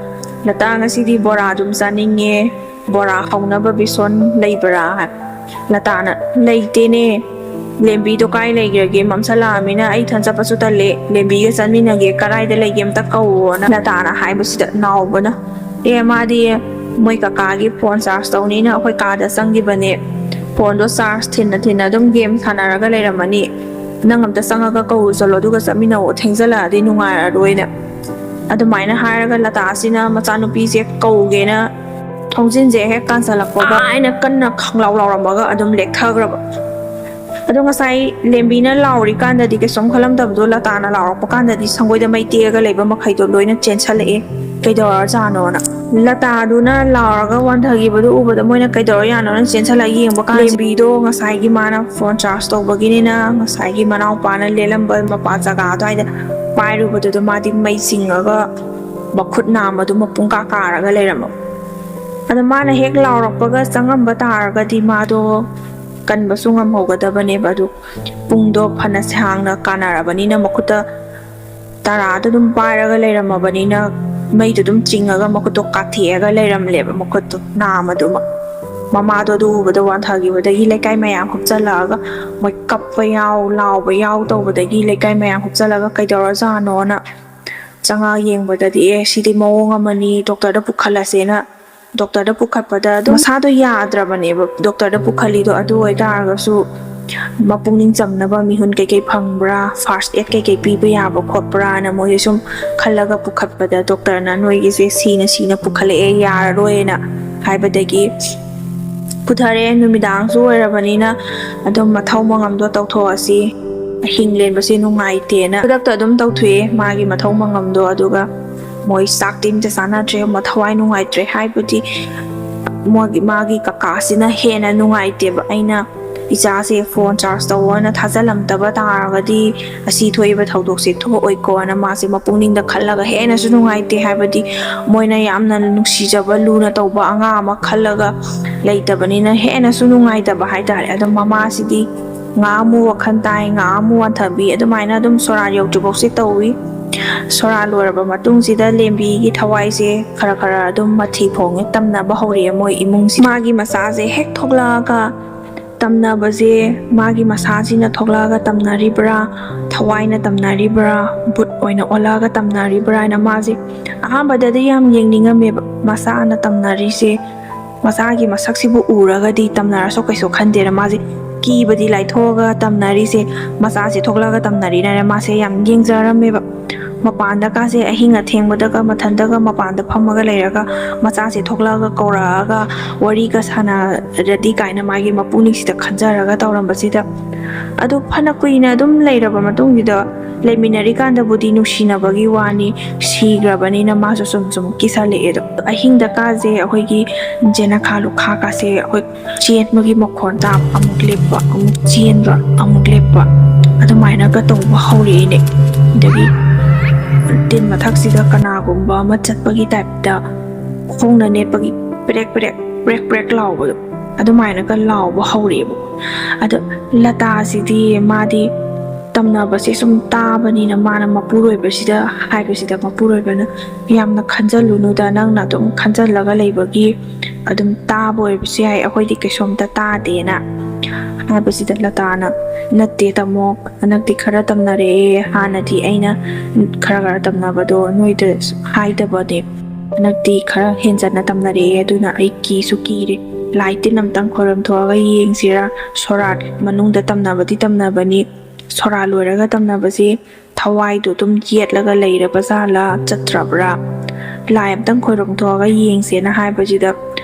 "ꯂꯇꯥ, ꯉꯁꯤꯗꯤ ꯕꯣꯔꯥ ꯑꯗꯨꯝ ꯆꯥꯅꯤꯡꯉꯦ, ꯕꯣꯔꯥ ꯍꯧꯅꯕ ꯕꯦꯁꯣꯟ ꯂꯩꯕ꯭ꯔꯥ?" ꯍꯥꯏ꯫ ꯂꯇꯥꯅ, "ꯂꯩꯇꯦꯅꯦ, ꯂꯦꯝꯕꯤꯗꯣ ꯀꯥꯏ ꯂꯩꯈ꯭ꯔꯒꯦ? ꯃꯝꯁꯜꯂꯛꯑꯃꯤꯅ ꯑꯩ ꯏꯊꯟ ꯆꯠꯄꯁꯨ ꯇꯜꯂꯦ, ꯂꯦꯝꯕꯤꯒ ꯆꯠꯃꯤꯟꯅꯒꯦ, ꯀꯗꯥꯏꯗ ꯂꯩꯒꯦ ꯑꯝꯇ ꯀꯧꯋꯣꯅ" ꯂꯇꯥꯅ ꯍꯥꯏꯕꯁꯤꯗ ꯅꯥꯎꯕꯅ, "ꯑꯦ, ꯃꯥꯗꯤ ꯃꯣꯏ ꯀꯀꯥꯒꯤ ꯐꯣꯟ ꯆꯥꯔꯖ ꯇꯧꯅꯤꯅ ꯑꯩꯈꯣꯏ ꯀꯥꯗ ꯆꯪꯈꯤꯕꯅꯦ, ꯐꯣꯟꯗꯣ ꯆꯥꯔꯖ ꯊꯤꯟꯅ ꯊꯤꯟꯅ ꯑꯗꯨꯝ ꯒꯦꯝ ꯁꯥꯟꯅꯔꯒ ꯂꯩꯔꯝꯃꯅꯤ, ꯅꯪ ꯑꯝꯇ ꯆꯪꯉꯒ ꯀꯧꯔꯨ ꯆꯠꯂꯣ, ꯑꯗꯨꯒ ꯆꯠꯃꯤꯟꯅꯧ, ꯊꯦꯡꯖꯜꯂꯛꯑꯗꯤ ꯅꯨꯡꯉꯥꯏꯔꯔꯣꯏꯅ" ꯑꯗꯨꯃꯥꯏꯅ ꯍꯥꯏꯔꯒ ꯂꯇꯥꯁꯤꯅ ꯃꯆꯥꯅꯨꯄꯤꯁꯦ ꯀꯧꯒꯦꯅ ꯊꯣꯡꯖꯤꯟꯁꯦ ꯍꯦꯛ ꯀꯥꯟꯁꯤꯜꯂꯛꯄꯒ ꯑꯩꯅ ꯀꯟꯅ ꯈꯪꯂꯥꯎ ꯂꯥꯎꯔꯝꯃꯒ ꯑꯗꯨꯝ ꯂꯦꯛꯊꯈ꯭ꯔꯕ꯫ ꯑꯗꯣ ꯉꯁꯥꯏ ꯂꯦꯝꯕꯤꯅ ꯂꯥꯎꯔꯤꯀꯥꯟꯗꯗꯤ ꯀꯩꯁꯨꯝ ꯈꯜꯂꯝꯗꯕꯗꯣ ꯂꯇꯥꯅ ꯂꯥꯎꯔꯛꯄ ꯀꯥꯟꯗꯗꯤ ꯁꯪꯒꯣꯏꯗ ꯃꯩ ꯇꯦꯛꯑꯒ ꯂꯩꯕ ꯃꯈꯩꯗꯣ ꯂꯣꯏꯅ ꯆꯦꯟꯁꯜꯂꯛꯑꯦ꯫ ꯀꯩꯗꯧꯔꯖꯥꯠꯅꯣꯅ꯫ ꯂꯇꯥꯗꯨꯅ ꯂꯥꯎꯔꯒ ꯋꯥꯟꯊꯈꯤꯕꯗꯨ ꯎꯕꯗ ꯃꯣꯏꯅ ꯀꯩꯗꯧꯔꯖꯥꯠꯅꯣꯅ ꯆꯦꯟꯁꯤꯜꯂꯒ ꯌꯦꯡꯕ ꯀꯥꯟꯗ ꯂꯦꯝꯕꯤꯗꯣ ꯉꯁꯥꯏꯒꯤ ꯃꯥꯅ ꯐꯣꯟ ꯆꯥꯔꯖ ꯇꯧꯕꯒꯤꯅꯤꯅ ꯉꯁꯥꯏꯒꯤ ꯃꯅꯥꯎꯄꯥꯅ ꯂꯦꯜꯂꯝꯕ ꯃꯄꯥ ꯖꯒꯥ ꯑꯗꯨꯋꯥꯏꯗ ꯄꯥꯏꯔꯨꯕꯗꯨꯗ ꯃꯥꯗꯤ ꯃꯩ ꯆꯤꯡꯉꯒ ꯃꯈꯨꯠ ꯅꯥꯝꯃꯗꯨ ꯃꯄꯨꯡ ꯀꯥ ꯀꯥꯔꯒ ꯂꯩꯔꯝꯃꯕ꯫ ꯑꯗ ꯃꯥꯅ ꯍꯦꯛ ꯂꯥꯎꯔꯛꯄꯒ ꯆꯪꯉꯝꯕ ꯇꯥꯔꯒꯗꯤ ꯃꯥꯗꯣ ꯀꯟꯕꯁꯨ ꯉꯝꯍꯧꯒꯗꯕꯅꯦꯕ꯫ ꯑꯗꯨ ꯄꯨꯡꯗꯣ ꯐꯅ ꯁꯥꯡꯅ ꯀꯥꯟꯅꯔꯕꯅꯤꯅ ꯃꯈꯨꯠꯇ ꯇꯔꯥꯗ ꯑꯗꯨꯝ ꯄꯥꯏꯔꯒ ꯂꯩꯔꯝꯃꯕꯅꯤꯅ ꯃꯩꯗꯣ ꯑꯗꯨꯝ ꯆꯤꯡꯉꯒ ꯃꯈꯨꯠꯇꯣ ꯀꯥꯊꯦꯛꯑꯒ ꯂꯩꯔꯝꯂꯦꯕ, ꯃꯈꯨꯠꯇꯣ ꯅꯥꯝꯃꯗꯨꯃ꯫ ꯃꯃꯥꯗꯣ ꯑꯗꯨ ꯎꯕꯗ ꯋꯥꯟꯊꯈꯤꯕꯗꯒꯤ ꯂꯩꯀꯥꯏ ꯃꯌꯥꯝ ꯍꯨꯞꯆꯜꯂꯛꯑꯒ ꯃꯣꯏ ꯀꯞꯄ ꯌꯥꯎ ꯂꯥꯎꯕ ꯌꯥꯎ ꯇꯧꯕꯗꯒꯤ ꯂꯩꯀꯥꯏ ꯃꯌꯥꯝ ꯍꯨꯞꯆꯜꯂꯒ ꯀꯩꯗꯧꯔꯖꯥꯠꯅꯣꯅ ꯆꯪꯉꯛꯑ ꯌꯦꯡꯕꯗꯗꯤ ꯑꯦ ꯁꯤꯗꯤ ꯃꯑꯣꯡ ꯑꯃꯅꯤ, ꯗꯣꯛꯇꯔꯗ ꯄꯨꯈꯠꯂꯁꯦꯅ ꯗꯣꯛꯇꯔꯗ ꯄꯨꯈꯠꯄꯗ ꯑꯗꯨꯝ ꯃꯁꯥꯗꯣ ꯌꯥꯗ꯭ꯔꯕꯅꯦꯕ ꯗꯣꯛꯇꯔꯗ ꯄꯨꯈꯠꯂꯤꯗꯣ꯫ ꯑꯗꯨ ꯑꯣꯏꯇꯥꯔꯒꯁꯨ ꯃꯄꯨꯛꯅꯤꯡ ꯆꯝꯅꯕ ꯃꯤꯍꯨꯟ ꯀꯩꯀꯩ ꯐꯪꯕ꯭ꯔꯥ, ꯐꯥꯔꯁ ꯑꯦꯗ ꯀꯩꯀꯩ ꯄꯤꯕ ꯌꯥꯕ ꯈꯣꯠꯄ꯭ꯔꯥꯅ ꯃꯣꯏꯁꯦ ꯁꯨꯝ ꯈꯜꯂꯒ ꯄꯨꯈꯠꯄꯗ ꯗꯣꯛꯇꯔꯅ ꯅꯣꯏꯒꯤꯁꯦ ꯁꯤꯅ ꯁꯤꯅ ꯄꯨꯈꯠꯂꯛꯑꯦ, ꯌꯥꯔꯔꯣꯏꯅ ꯍꯥꯏꯕꯗꯒꯤ ꯄꯨꯊꯔꯦ꯫ ꯅꯨꯃꯤꯗꯥꯡꯁꯨ ꯑꯣꯏꯔꯕꯅꯤꯅ ꯑꯗꯨꯝ ꯃꯊꯧ ꯃꯉꯝꯗꯣ ꯇꯧꯊꯣꯛꯑꯁꯤ, ꯑꯍꯤꯡ ꯂꯦꯟꯕꯁꯦ ꯅꯨꯡꯉꯥꯏꯇꯦꯅ ꯈꯨꯗꯛꯇ ꯑꯗꯨꯝ ꯇꯧꯊꯣꯛꯑꯦ ꯃꯥꯒꯤ ꯃꯊꯧ ꯃꯉꯝꯗꯣ꯫ ꯑꯗꯨꯒ ꯃꯣꯏ ꯆꯥꯛꯇꯤ ꯑꯝꯇ ꯆꯥꯅꯗ꯭ꯔꯦ, ꯃꯊꯋꯥꯏ ꯅꯨꯡꯉꯥꯏꯇ꯭ꯔꯦ꯫ ꯍꯥꯏꯕꯗꯤ ꯃꯥꯒꯤ ꯃꯥꯒꯤ ꯀꯀꯥꯁꯤꯅ ꯍꯦꯟꯅ ꯅꯨꯡꯉꯥꯏꯇꯦꯕ꯫ ꯑꯩꯅ ꯏꯆꯥꯁꯦ ꯐꯣꯟ ꯆꯥꯔꯖ ꯇꯧꯑꯣꯅ ꯊꯥꯖꯜꯂꯝꯗꯕ ꯇꯥꯔꯒꯗꯤ ꯑꯁꯤ ꯊꯣꯛꯏꯕ ꯊꯧꯗꯣꯛꯁꯦ ꯊꯣꯛꯑꯣꯏꯀꯣꯅ ꯃꯥꯁꯦ ꯃꯄꯨꯛꯅꯤꯡꯗ ꯈꯜꯂꯒ ꯍꯦꯟꯅꯁꯨ ꯅꯨꯡꯉꯥꯏꯇꯦ꯫ ꯍꯥꯏꯕꯗꯤ ꯃꯣꯏꯅ ꯌꯥꯝꯅ ꯅꯨꯡꯁꯤꯖꯕ ꯂꯨꯅ ꯇꯧꯕ ꯑꯉꯥꯡ ꯑꯃ ꯈꯜꯂꯒ ꯂꯩꯇꯕꯅꯤꯅ ꯍꯦꯟꯅꯁꯨ ꯅꯨꯡꯉꯥꯏꯇꯕ ꯍꯥꯏꯇꯥꯔꯦ꯫ ꯑꯗꯣ ꯃꯃꯥꯁꯤꯗꯤ ꯉꯥꯏꯍꯥꯛ ꯑꯃꯨꯛ ꯋꯥꯈꯜ ꯇꯥꯏ, ꯉꯥꯏꯍꯥꯛ ꯑꯃꯨꯛ ꯋꯥꯟꯊꯕꯤ, ꯑꯗꯨꯃꯥꯏꯅ ꯑꯗꯨꯝ ꯁꯣꯔꯥ ꯌꯧꯗ꯭ꯔꯤꯐꯥꯎꯁꯦ ꯇꯧꯏ꯫ ꯁꯣꯔꯥ ꯂꯣꯏꯔꯕ ꯃꯇꯨꯡꯁꯤꯗ ꯂꯦꯝꯕꯤꯒꯤ ꯊꯋꯥꯏꯁꯦ ꯈꯔ ꯈꯔ ꯑꯗꯨꯝ ꯃꯊꯤ ꯐꯣꯡꯉꯦ, ꯇꯝꯅꯕ ꯍꯧꯔꯛꯑꯦ ꯃꯣꯏ ꯏꯃꯨꯡꯁꯤ꯫ ꯃꯥꯒꯤ ꯃꯆꯥꯁꯦ ꯍꯦꯛ ꯊꯣꯛꯂꯛꯑꯒ ꯇꯝꯅꯕꯁꯦ, ꯃꯥꯒꯤ ꯃꯁꯥꯁꯤꯅ ꯊꯣꯛꯂꯛꯑꯒ ꯇꯝꯅꯔꯤꯕ꯭ꯔꯥ, ꯊꯋꯥꯏꯅ ꯇꯝꯅꯔꯤꯕ꯭ꯔꯥ, ꯕꯨꯠ ꯑꯣꯏꯅ ꯑꯣꯜꯂꯛꯑꯒ ꯇꯝꯅꯔꯤꯕ꯭ꯔꯥ ꯍꯥꯏꯅ ꯃꯥꯁꯦ ꯑꯍꯥꯟꯕꯗꯗꯤ ꯌꯥꯝ ꯌꯦꯡꯅꯤꯡꯉꯝꯃꯦꯕ꯫ ꯃꯁꯥꯅ ꯇꯝꯅꯔꯤꯁꯦ, ꯃꯁꯥꯒꯤ ꯃꯁꯛꯁꯤꯕꯨ ꯎꯔꯒꯗꯤ ꯇꯝꯅꯔꯁꯨ ꯀꯩꯁꯨ ꯈꯟꯗꯦꯅ ꯃꯥꯁꯦ ꯀꯤꯕꯗꯤ ꯂꯥꯏꯊꯣꯛꯑꯒ ꯇꯝꯅꯔꯤꯁꯦ, ꯃꯆꯥꯁꯦ ꯊꯣꯛꯂꯛꯑꯒ ꯇꯝꯅꯔꯤꯅꯅꯦ ꯃꯥꯁꯦ ꯌꯥꯝ ꯌꯦꯡꯖꯔꯝꯃꯦꯕ꯫ ꯃꯄꯥꯟꯗ ꯀꯥꯁꯦ ꯑꯍꯤꯡ ꯑꯊꯦꯡꯕꯗꯒ ꯃꯊꯟꯇꯒ ꯃꯄꯥꯟꯗ ꯐꯝꯃꯒ ꯂꯩꯔꯒ ꯃꯆꯥꯁꯦ ꯊꯣꯛꯂꯛꯑꯒ ꯀꯧꯔꯛꯑꯒ ꯋꯥꯔꯤꯒ ꯁꯥꯟꯅꯔꯗꯤ ꯀꯥꯏꯅ ꯃꯥꯒꯤ ꯃꯄꯨꯛꯅꯤꯡꯁꯤꯗ ꯈꯟꯖꯔꯒ ꯇꯧꯔꯝꯕꯁꯤꯗ ꯑꯗꯨ ꯐꯅ ꯀꯨꯏꯅ ꯑꯗꯨꯝ ꯂꯩꯔꯕ ꯃꯇꯨꯡꯁꯤꯗ, ꯂꯩꯃꯤꯟꯅꯔꯤꯀꯥꯟꯗꯕꯨꯗꯤ ꯅꯨꯡꯁꯤꯅꯕꯒꯤ ꯋꯥꯅꯤ, ꯁꯤꯈ꯭ꯔꯕꯅꯤꯅ ꯃꯥꯁꯨ ꯁꯨꯝ ꯁꯨꯝ ꯀꯤꯁꯜꯂꯛꯑꯦ꯫ ꯑꯗꯣ ꯑꯍꯤꯡꯗ ꯀꯥꯁꯦ ꯑꯩꯈꯣꯏꯒꯤ ꯖꯦꯅꯈꯥ ꯂꯨꯈꯥ ꯀꯥꯁꯦ ꯑꯩꯈꯣꯏ ꯆꯦꯟꯕꯒꯤ ꯃꯈꯣꯟ ꯇꯥꯕ, ꯑꯃꯨꯛ ꯂꯦꯞꯄ, ꯑꯃꯨꯛ ꯆꯦꯟꯕ, ꯑꯃꯨꯛ ꯂꯦꯞꯄ, ꯑꯗꯨꯃꯥꯏꯅꯒ ꯇꯧꯕ ꯍꯧꯔꯛꯑꯦꯅꯦ꯫ ꯑꯗꯒꯤ ꯇꯤꯟ ꯃꯊꯛꯁꯤꯗ ꯀꯅꯥꯒꯨꯝꯕ ꯑꯃ ꯆꯠꯄꯒꯤ ꯇꯥꯏꯞꯇ, ꯈꯣꯡꯅ ꯅꯦꯠꯄꯒꯤ ꯄ꯭ꯔꯦꯛ ꯄ꯭ꯔꯦꯛ ꯄ꯭ꯔꯦꯛ ꯄ꯭ꯔꯦꯛ ꯂꯥꯎꯕꯗꯣ, ꯑꯗꯨꯃꯥꯏꯅꯒ ꯂꯥꯎꯕ ꯍꯧꯔꯛꯑꯦꯕ꯫ ꯑꯗꯣ ꯂꯇꯥꯁꯤꯗꯤ ꯃꯥꯗꯤ ꯇꯝꯅꯕꯁꯦ ꯁꯨꯝ ꯇꯥꯕꯅꯤꯅ, ꯃꯥꯅ ꯃꯄꯨꯔꯣꯏꯕꯁꯤꯗ ꯍꯥꯏꯕꯁꯤꯗ, ꯃꯄꯨꯔꯣꯏꯕꯅ, "ꯌꯥꯝꯅ ꯈꯟꯖꯜꯂꯨꯅꯨꯗ, ꯅꯪꯅ ꯑꯗꯨꯝ ꯈꯟꯖꯜꯂꯒ ꯂꯩꯕꯒꯤ ꯑꯗꯨꯝ ꯇꯥꯕ ꯑꯣꯏꯕꯁꯨ ꯌꯥꯏ, ꯑꯩꯈꯣꯏꯗꯤ ꯀꯩꯁꯨꯝꯇ ꯇꯥꯗꯦꯅ" ꯍꯥꯏꯕꯁꯤꯗ ꯂꯇꯥꯅ, "ꯅꯠꯇꯦ ꯇꯥꯃꯣ, ꯍꯟꯗꯛꯇꯤ ꯈꯔ ꯇꯝꯅꯔꯛꯑꯦ, ꯍꯥꯟꯅꯗꯤ ꯑꯩꯅ ꯈꯔ ꯈꯔ ꯇꯝꯅꯕꯗꯣ ꯅꯣꯏꯗ ꯍꯥꯏꯗꯕꯅꯦ, ꯍꯟꯗꯛꯇꯤ ꯈꯔ ꯍꯦꯟꯖꯟꯅ ꯇꯝꯅꯔꯛꯑꯦ, ꯑꯗꯨꯅ ꯑꯩ ꯀꯤꯁꯨ ꯀꯤꯔꯦ꯫ ꯂꯥꯏ ꯇꯤꯟ ꯑꯝꯇꯪ ꯈꯣꯏꯔꯝꯊꯣꯛꯑꯒ ꯌꯦꯡꯁꯤꯔꯥ, ꯁꯣꯔꯥꯠ ꯃꯅꯨꯡꯗ ꯇꯝꯅꯕꯗꯤ ꯇꯝꯅꯕꯅꯤ, ꯁꯣꯔꯥꯠ ꯂꯣꯏꯔꯒ ꯇꯝꯅꯕꯁꯦ ꯊꯋꯥꯏꯗꯣ ꯑꯗꯨꯝ ꯌꯦꯠꯂꯒ ꯂꯩꯔꯕ ꯖꯥꯠꯂꯥ, ꯆꯠꯇ꯭ꯔꯕ꯭ꯔꯥ? ꯂꯥꯏ ꯑꯝꯇꯪ ꯈꯣꯏꯔꯝꯊꯣꯛꯑꯒ ꯌꯦꯡꯁꯦꯅ" ꯍꯥꯏꯕꯁꯤꯗ,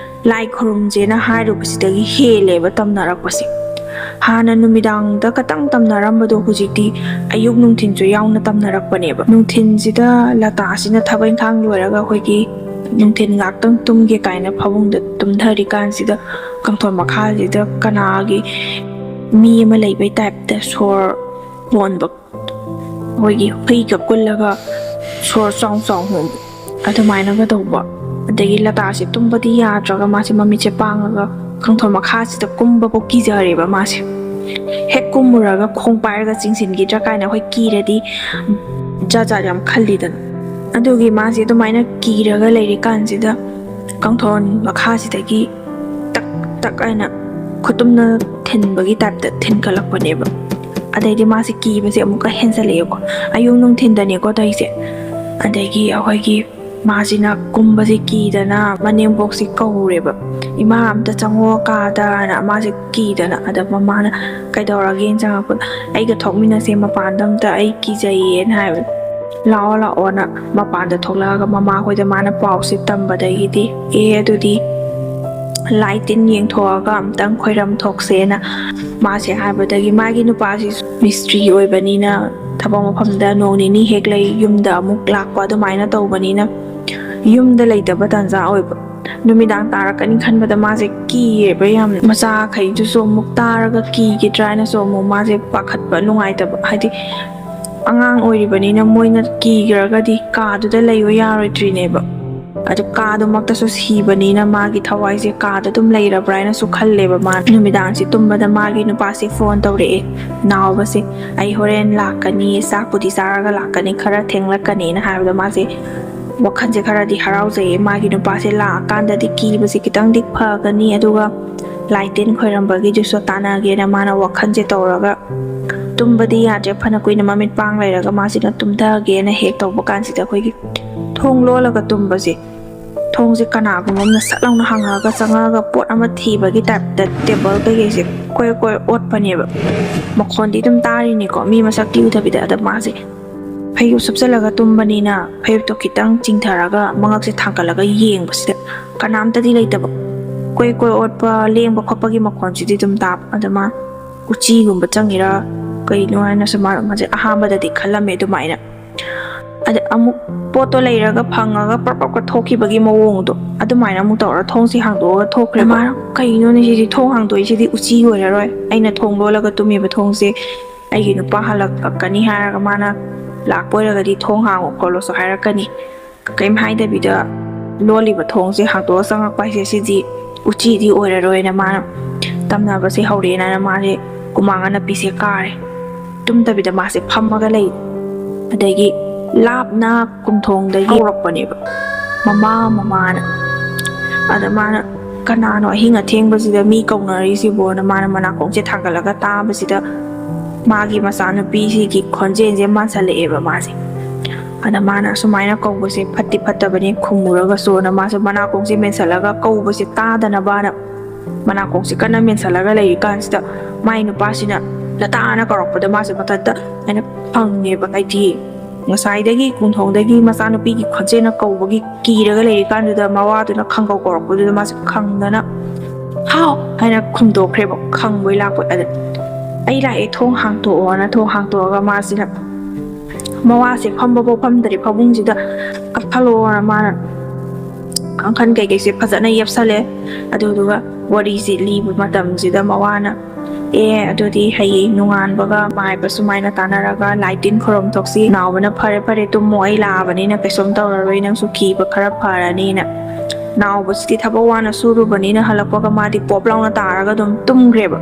ꯂꯥꯏ ꯈꯨꯔꯨꯝꯁꯦꯅ ꯍꯥꯏꯔꯨꯕꯁꯤꯗꯒꯤ ꯍꯦꯜꯂꯦꯕ ꯇꯝꯅꯔꯛꯄꯁꯦ꯫ ꯍꯥꯟꯅ ꯅꯨꯃꯤꯗꯥꯡꯗ ꯈꯇꯪ ꯇꯝꯅꯔꯝꯕꯗꯣ ꯍꯧꯖꯤꯛꯇꯤ ꯑꯌꯨꯛ ꯅꯨꯡꯊꯤꯟꯁꯨ ꯌꯥꯎꯅ ꯇꯝꯅꯔꯛꯄꯅꯦꯕ꯫ ꯅꯨꯡꯊꯤꯟꯁꯤꯗ ꯂꯇꯥꯁꯤꯅ ꯊꯕꯛ ꯏꯪꯈꯥꯡ ꯂꯣꯏꯔꯒ ꯑꯩꯈꯣꯏꯒꯤ ꯅꯨꯡꯊꯤꯟ ꯉꯥꯛꯇꯪ ꯇꯨꯝꯒꯦ ꯀꯥꯏꯅ ꯐꯃꯨꯡꯗ ꯇꯨꯝꯊꯔꯤꯀꯥꯟꯁꯤꯗ, ꯀꯥꯡꯊꯣꯟ ꯃꯈꯥꯁꯤꯗ ꯀꯅꯥꯒꯤ ꯃꯤ ꯑꯃ ꯂꯩꯕꯩ ꯇꯥꯏꯞꯇ ꯁꯣꯔ ꯍꯣꯟꯕ, ꯑꯩꯈꯣꯏꯒꯤ ꯍꯨꯏꯒ ꯀꯨꯜꯂꯒ ꯁꯣꯔ ꯆꯥꯎ ꯆꯥꯎ ꯍꯣꯟꯕ, ꯑꯗꯨꯃꯥꯏꯅꯒ ꯇꯧꯕ꯫ ꯑꯗꯒꯤ ꯂꯇꯥꯁꯦ ꯇꯨꯝꯕꯗꯤ ꯌꯥꯗ꯭ꯔꯒ, ꯃꯥꯁꯦ ꯃꯃꯤꯠꯁꯦ ꯄꯥꯡꯉꯒ ꯀꯥꯡꯊꯣꯟ ꯃꯈꯥꯁꯤꯗ ꯀꯨꯝꯕꯐꯥꯎ ꯀꯤꯖꯔꯦꯕ ꯃꯥꯁꯦ꯫ ꯍꯦꯛ ꯀꯨꯝꯃꯨꯔꯒ ꯈꯣꯡ ꯄꯥꯏꯔꯒ ꯆꯤꯡꯁꯤꯟꯈꯤꯗ꯭ꯔꯥ ꯀꯥꯏꯅ ꯑꯩꯈꯣꯏ ꯀꯤꯔꯗꯤ ꯖꯥꯠ ꯖꯥꯠ ꯌꯥꯝ ꯈꯜꯂꯤꯗꯅ꯫ ꯑꯗꯨꯒꯤ ꯃꯥꯁꯦ ꯑꯗꯨꯃꯥꯏꯅ ꯀꯤꯔꯒ ꯂꯩꯔꯤꯀꯥꯟꯁꯤꯗ, ꯀꯥꯡꯊꯣꯟ ꯃꯈꯥꯁꯤꯗꯒꯤ ꯇꯛ ꯇꯛ ꯍꯥꯏꯅ ꯈꯨꯇꯨꯝꯅ ꯊꯤꯟꯕꯒꯤ ꯇꯥꯏꯞꯇ ꯊꯤꯟꯒꯠꯂꯛꯄꯅꯦꯕ꯫ ꯑꯗꯩꯗꯤ ꯃꯥꯁꯦ ꯀꯤꯕꯁꯦ ꯑꯃꯨꯛꯀ ꯍꯦꯟꯖꯜꯂꯛꯑꯦꯀꯣ꯫ ꯑꯌꯨꯛ ꯅꯨꯡꯊꯤꯟꯗꯅꯦꯀꯣ ꯇꯧꯔꯤꯁꯦ꯫ ꯑꯗꯒꯤ ꯑꯩꯈꯣꯏꯒꯤ ꯃꯥꯁꯤꯅ ꯀꯨꯝꯕꯁꯦ ꯀꯤꯗꯅ ꯃꯅꯦꯝꯕꯣꯛꯁꯦ ꯀꯧꯔꯦꯕ, "ꯏꯃꯥ, ꯑꯝꯇ ꯆꯪꯉꯣ ꯀꯥꯗꯅ", ꯃꯥꯁꯦ ꯀꯤꯗꯅ꯫ ꯑꯗ ꯃꯃꯥꯅ, "ꯀꯩꯗꯧꯔꯒꯦꯅ?" ꯆꯪꯉꯛꯄꯗ, "ꯑꯩꯒ ꯊꯣꯛꯃꯤꯟꯅꯁꯦ ꯃꯄꯥꯟꯗ ꯑꯝꯇ, ꯑꯩ ꯀꯤꯖꯩꯌꯦꯅ" ꯍꯥꯏꯕ꯫ "ꯂꯥꯛꯑꯣ, ꯂꯥꯛꯑꯣꯅ" ꯃꯄꯥꯟꯗ ꯊꯣꯛꯂꯛꯑꯒ ꯃꯃꯥ ꯍꯣꯏꯗ ꯃꯥꯅ ꯄꯥꯎꯁꯦ ꯇꯝꯕꯗꯒꯤꯗꯤ, "ꯑꯦ, ꯑꯗꯨꯗꯤ ꯂꯥꯏ ꯇꯤꯟ ꯌꯦꯡꯊꯣꯛꯑꯒ ꯑꯝꯇꯪ ꯈꯣꯏꯔꯝ ꯊꯣꯛꯁꯦꯅ ꯃꯥꯁꯦ ꯍꯥꯏꯕꯗꯒꯤ, ꯃꯥꯒꯤ ꯅꯨꯄꯥꯁꯤꯁꯨ ꯃꯤꯁꯇ꯭ꯔꯤ ꯑꯣꯏꯕꯅꯤꯅ ꯊꯕꯛ ꯃꯐꯝꯗ ꯅꯣꯡ ꯅꯤꯅꯤ ꯍꯦꯛ ꯂꯩ, ꯌꯨꯝꯗ ꯑꯃꯨꯛ ꯂꯥꯛꯄ, ꯑꯗꯨꯃꯥꯏꯅ ꯇꯧꯕꯅꯤꯅ ꯌꯨꯝꯗ ꯂꯩꯇꯕ ꯇꯥꯟꯖꯥ ꯑꯣꯏꯕ꯫ ꯅꯨꯃꯤꯗꯥꯡ ꯇꯥꯔꯛꯀꯅꯤ ꯈꯟꯕꯗ ꯃꯥꯁꯦ ꯀꯤꯌꯦꯕ ꯌꯥꯝꯅ꯫ ꯃꯆꯥꯈꯩꯗꯨꯁꯨ ꯑꯃꯨꯛ ꯇꯥꯔꯒ ꯀꯤꯒꯤꯗ꯭ꯔꯥ ꯍꯥꯏꯅꯁꯨ ꯑꯃꯨꯛ ꯃꯥꯁꯦ ꯄꯥꯈꯠꯄ, ꯅꯨꯡꯉꯥꯏꯇꯕ, ꯍꯥꯏꯗꯤ ꯑꯉꯥꯡ ꯑꯣꯏꯔꯤꯕꯅꯤꯅ ꯃꯣꯏꯅ ꯀꯤꯈ꯭ꯔꯒꯗꯤ ꯀꯥꯗꯨꯗ ꯂꯩꯕ ꯌꯥꯔꯣꯏꯗ꯭ꯔꯤꯅꯦꯕ꯫ ꯑꯗꯨ ꯀꯥꯗꯨꯃꯛꯇꯁꯨ ꯁꯤꯕꯅꯤꯅ ꯃꯥꯒꯤ ꯊꯋꯥꯏꯁꯦ ꯀꯥꯗ ꯑꯗꯨꯝ ꯂꯩꯔꯕ꯭ꯔꯥ ꯍꯥꯏꯅꯁꯨ ꯈꯜꯂꯦꯕ꯫ ꯃꯥ ꯅꯨꯃꯤꯗꯥꯡꯁꯦ ꯇꯨꯝꯕꯗ ꯃꯥꯒꯤ ꯅꯨꯄꯥꯁꯦ ꯐꯣꯟ ꯇꯧꯔꯛꯑꯦ, "ꯅꯥꯎꯕꯁꯦ, ꯑꯩ ꯍꯣꯔꯦꯟ ꯂꯥꯛꯀꯅꯤ, ꯆꯥꯛꯄꯨꯗꯤ ꯆꯥꯔꯒ ꯂꯥꯛꯀꯅꯤ, ꯈꯔ ꯊꯦꯡꯂꯛꯀꯅꯤꯅ" ꯍꯥꯏꯕꯗ ꯃꯥꯁꯦ ꯋꯥꯈꯜꯁꯦ ꯈꯔꯗꯤ ꯍꯔꯥꯎꯖꯩꯌꯦ꯫ ꯃꯥꯒꯤ ꯅꯨꯄꯥꯁꯦ ꯂꯥꯛꯑꯀꯥꯟꯗꯗꯤ ꯀꯤꯕꯁꯦ ꯈꯤꯇꯪꯗꯤ ꯐꯒꯅꯤ, ꯑꯗꯨꯒ ꯂꯥꯏ ꯇꯤꯟ ꯈꯣꯏꯔꯝꯕꯒꯤꯗꯨꯁꯨ ꯇꯥꯟꯅꯒꯦꯅ ꯃꯥꯅ ꯋꯥꯈꯜꯁꯦ ꯇꯧꯔꯒ ꯇꯨꯝꯕꯗꯤ ꯌꯥꯗ꯭ꯔꯦ꯫ ꯐꯅ ꯀꯨꯏꯅ ꯃꯃꯤꯠ ꯄꯥꯡ ꯂꯩꯔꯒ ꯃꯥꯁꯤꯅ ꯇꯨꯝꯊꯒꯦꯅ ꯍꯦꯛ ꯇꯧꯕ ꯀꯥꯟꯁꯤꯗ, ꯑꯩꯈꯣꯏꯒꯤ ꯊꯣꯡ ꯂꯣꯜꯂꯒ ꯇꯨꯝꯕꯁꯦ, ꯊꯣꯡꯁꯦ ꯀꯅꯥꯒꯨꯝꯕ ꯑꯃꯅ ꯁꯠ ꯂꯥꯎꯅ ꯍꯥꯡꯉꯛꯑꯒ ꯆꯪꯉꯛꯑꯒ ꯄꯣꯠ ꯑꯃ ꯊꯤꯕꯒꯤ ꯇꯥꯏꯞꯇ ꯇꯦꯕꯜ ꯀꯩꯀꯩꯁꯦ ꯀꯣꯏ ꯀꯣꯏ ꯑꯣꯠꯄꯅꯦꯕ꯫ ꯃꯈꯣꯟꯗꯤ ꯑꯗꯨꯝ ꯇꯥꯔꯤꯅꯤꯀꯣ, ꯃꯤ ꯃꯁꯛꯇꯤ ꯎꯗꯕꯤꯗ꯫ ꯑꯗ ꯃꯥꯁꯦ ꯐꯩꯖꯨꯞ ꯁꯨꯞꯆꯜꯂꯒ ꯇꯨꯝꯕꯅꯤꯅ ꯐꯩꯖꯨꯞꯇꯣ ꯈꯤꯇꯪ ꯆꯤꯡꯊꯔꯒ ꯃꯉꯛꯁꯦ ꯊꯥꯡꯒꯠꯂꯒ ꯌꯦꯡꯕꯁꯤꯗ ꯀꯅꯥꯝꯇꯗꯤ ꯂꯩꯇꯕ꯫ ꯀꯣꯏ ꯀꯣꯏ ꯑꯣꯠꯄ, ꯂꯦꯡꯕ ꯈꯣꯠꯄꯒꯤ ꯃꯈꯣꯟꯁꯤꯗꯤ ꯑꯗꯨꯝ ꯇꯥꯕ꯫ ꯑꯗ ꯃꯥ ꯎꯆꯤꯒꯨꯝꯕ ꯆꯪꯉꯤꯔꯥ ꯀꯩꯅꯣ ꯍꯥꯏꯅꯁꯨ ꯃꯥ, ꯃꯥꯁꯦ ꯑꯍꯥꯟꯕꯗꯗꯤ ꯈꯜꯂꯝꯃꯦ ꯑꯗꯨꯃꯥꯏꯅ꯫ ꯑꯗ ꯑꯃꯨꯛ ꯄꯣꯠꯇꯣ ꯂꯩꯔꯒ ꯐꯪꯉꯒ ꯄ꯭ꯔꯞ ꯄ꯭ꯔꯞꯀ ꯊꯣꯛꯈꯤꯕꯒꯤ ꯃꯑꯣꯡꯗꯣ ꯑꯗꯨꯃꯥꯏꯅ ꯑꯃꯨꯛ ꯇꯧꯔ ꯊꯣꯡꯁꯦ ꯍꯥꯡꯗꯣꯛꯑꯒ ꯊꯣꯛꯈ꯭ꯔꯦ꯫ ꯃꯥꯅ, "ꯀꯩꯅꯣꯅꯦ ꯁꯤꯗꯤ, ꯊꯣꯡ ꯍꯥꯡꯗꯣꯛꯏꯁꯤꯗꯤ ꯎꯆꯤ ꯑꯣꯏꯔꯔꯣꯏ, ꯑꯩꯅ ꯊꯣꯡ ꯂꯣꯜꯂꯒ ꯇꯨꯝꯃꯤꯕ ꯊꯣꯡꯁꯦ ꯑꯩꯒꯤ ꯅꯨꯄꯥ ꯍꯜꯂꯛꯂꯛꯀꯅꯤ ꯍꯥꯏꯔꯒ ꯃꯥꯅ ꯂꯥꯛꯄ ꯑꯣꯏꯔꯒꯗꯤ ꯊꯣꯡ ꯍꯥꯡꯉꯣ ꯈꯣꯠꯂꯣꯁꯨ ꯍꯥꯏꯔꯛꯀꯅꯤ, ꯀꯔꯤꯝ ꯍꯥꯏꯗꯕꯤꯗ ꯂꯣꯜꯂꯤꯕ ꯊꯣꯡꯁꯦ ꯍꯥꯡꯗꯣꯛꯑ ꯆꯪꯉꯛꯄ ꯍꯥꯏꯁꯦ ꯁꯤꯗꯤ ꯎꯆꯤꯗꯤ ꯑꯣꯏꯔꯔꯣꯏꯅ" ꯃꯥꯅ ꯇꯝꯅꯕꯁꯦ ꯍꯧꯔꯛꯑꯦꯅ ꯃꯥꯁꯦ ꯍꯨꯃꯥꯡ ꯑꯅꯞꯄꯤꯁꯦ ꯀꯥꯔꯦ꯫ ꯇꯨꯝꯗꯕꯤꯗ ꯃꯥꯁꯦ ꯐꯝꯃꯒ ꯂꯩ꯫ ꯑꯗꯒꯤ ꯂꯥꯞꯅ ꯀꯨꯝꯊꯣꯡꯗꯒꯤ ꯀꯧꯔꯛꯄꯅꯦꯕ, "ꯃꯃꯥ, ꯃꯃꯥꯅ"꯫ ꯑꯗ ꯃꯥꯅ, "ꯀꯅꯥꯅꯣ ꯑꯍꯤꯡ ꯑꯊꯦꯡꯕꯁꯤꯗ ꯃꯤ ꯀꯧꯅꯔꯤꯁꯤꯕꯣꯅ?" ꯃꯥꯅ ꯃꯅꯥꯀꯣꯡꯁꯦ ꯊꯥꯡꯒꯠꯂꯒ ꯇꯥꯕꯁꯤꯗ ꯃꯥꯒꯤ ꯃꯆꯥꯅꯨꯄꯤꯁꯤꯒꯤ ꯈꯣꯟꯖꯦꯜꯁꯦ ꯃꯥꯟꯁꯜꯂꯛꯑꯦꯕ ꯃꯥꯁꯦ꯫ ꯑꯗ ꯃꯥꯅ ꯑꯁꯨꯃꯥꯏꯅ ꯀꯧꯕꯁꯦ ꯐꯠꯇꯤ ꯐꯠꯇꯕꯅꯤ, ꯈꯨꯝꯃꯨꯔꯒꯁꯨꯅ ꯃꯥꯁꯦ ꯃꯅꯥꯀꯣꯡꯁꯦ ꯃꯦꯟꯁꯜꯂꯒ ꯀꯧꯕꯁꯦ ꯇꯥꯗꯅꯕꯅ ꯃꯅꯥꯀꯣꯡꯁꯦ ꯀꯟꯅ ꯃꯦꯟꯁꯜꯂꯒ ꯂꯩꯔꯤꯀꯥꯟꯁꯤꯗ ꯃꯥꯏ ꯅꯨꯄꯥꯁꯤꯅ "ꯂꯇꯥꯅ" ꯀꯧꯔꯛꯄꯗ ꯃꯥꯁꯦ ꯃꯊꯟꯇ ꯑꯩꯅ ꯐꯪꯉꯦꯕ, ꯍꯥꯏꯗꯤ ꯉꯁꯥꯏꯗꯒꯤ ꯀꯣꯟꯊꯣꯡꯗꯒꯤ ꯃꯆꯥꯅꯨꯄꯤꯒꯤ ꯈꯣꯟꯖꯦꯜꯅ ꯀꯧꯕꯒꯤ ꯀꯤꯔꯒ ꯂꯩꯔꯤꯀꯥꯟꯗꯨꯗ, ꯃꯋꯥꯗꯨꯅ ꯈꯪꯒꯧ ꯀꯧꯔꯛꯄꯗꯨꯗ ꯃꯥꯁꯦ ꯈꯪꯗꯅ "ꯍꯥꯎ" ꯍꯥꯏꯅ ꯈꯨꯝꯗꯣꯛꯈ꯭ꯔꯦꯕ, ꯈꯪꯕꯣꯏ ꯂꯥꯛꯄꯣꯏ꯫ ꯑꯗ "ꯑꯩ ꯂꯥꯛꯑꯦ, ꯊꯣꯡ ꯍꯥꯡꯇꯣꯛꯑꯣꯅ", ꯊꯣꯡ ꯍꯥꯡꯇꯣꯛꯑꯒ ꯃꯥꯁꯤꯅ ꯃꯋꯥꯁꯦ ꯐꯝꯕꯐꯥꯎ ꯐꯝꯗ꯭ꯔꯦ, ꯐꯃꯨꯡꯁꯤꯗ "ꯀꯥꯈꯠꯂꯛꯑꯣꯅ" ꯃꯥꯅ ꯀꯥꯡꯈꯟ ꯀꯩꯀꯩꯁꯦ ꯐꯖꯅ ꯌꯦꯞꯁꯜꯂꯦ꯫ ꯑꯗꯨꯗꯨꯒ ꯋꯥꯔꯤꯁꯤ ꯂꯤꯕ ꯃꯇꯝꯁꯤꯗ ꯃꯋꯥꯅ "ꯑꯦ, ꯑꯗꯨꯗꯤ ꯍꯌꯦꯡ ꯅꯣꯡꯉꯥꯟꯕꯒ ꯃꯥꯏꯕ ꯁꯨꯃꯥꯏꯅ ꯇꯥꯟꯅꯔꯒ ꯂꯥꯏ ꯇꯤꯟ ꯈꯨꯔꯨꯝ ꯊꯣꯛꯁꯤ, ꯅꯥꯎꯕꯅ ꯐꯔꯦ ꯐꯔꯦ ꯇꯨꯝꯃꯣ, ꯑꯩ ꯂꯥꯛꯑꯕꯅꯤꯅ ꯀꯩꯁꯨꯝ ꯇꯧꯔꯔꯣꯏ, ꯅꯪꯁꯨ ꯀꯤꯕ ꯈꯔ ꯐꯔꯅꯤꯅ"꯫ ꯅꯥꯎꯕꯁꯤꯗꯤ ꯊꯕꯛ ꯋꯥꯅ ꯁꯨꯔꯨꯕꯅꯤꯅ ꯍꯜꯂꯛꯄꯒ ꯃꯥꯗꯤ ꯄꯣꯞ ꯂꯥꯎꯅ ꯇꯥꯔꯒ ꯑꯗꯨꯝ ꯇꯨꯝꯈ꯭ꯔꯦꯕ꯫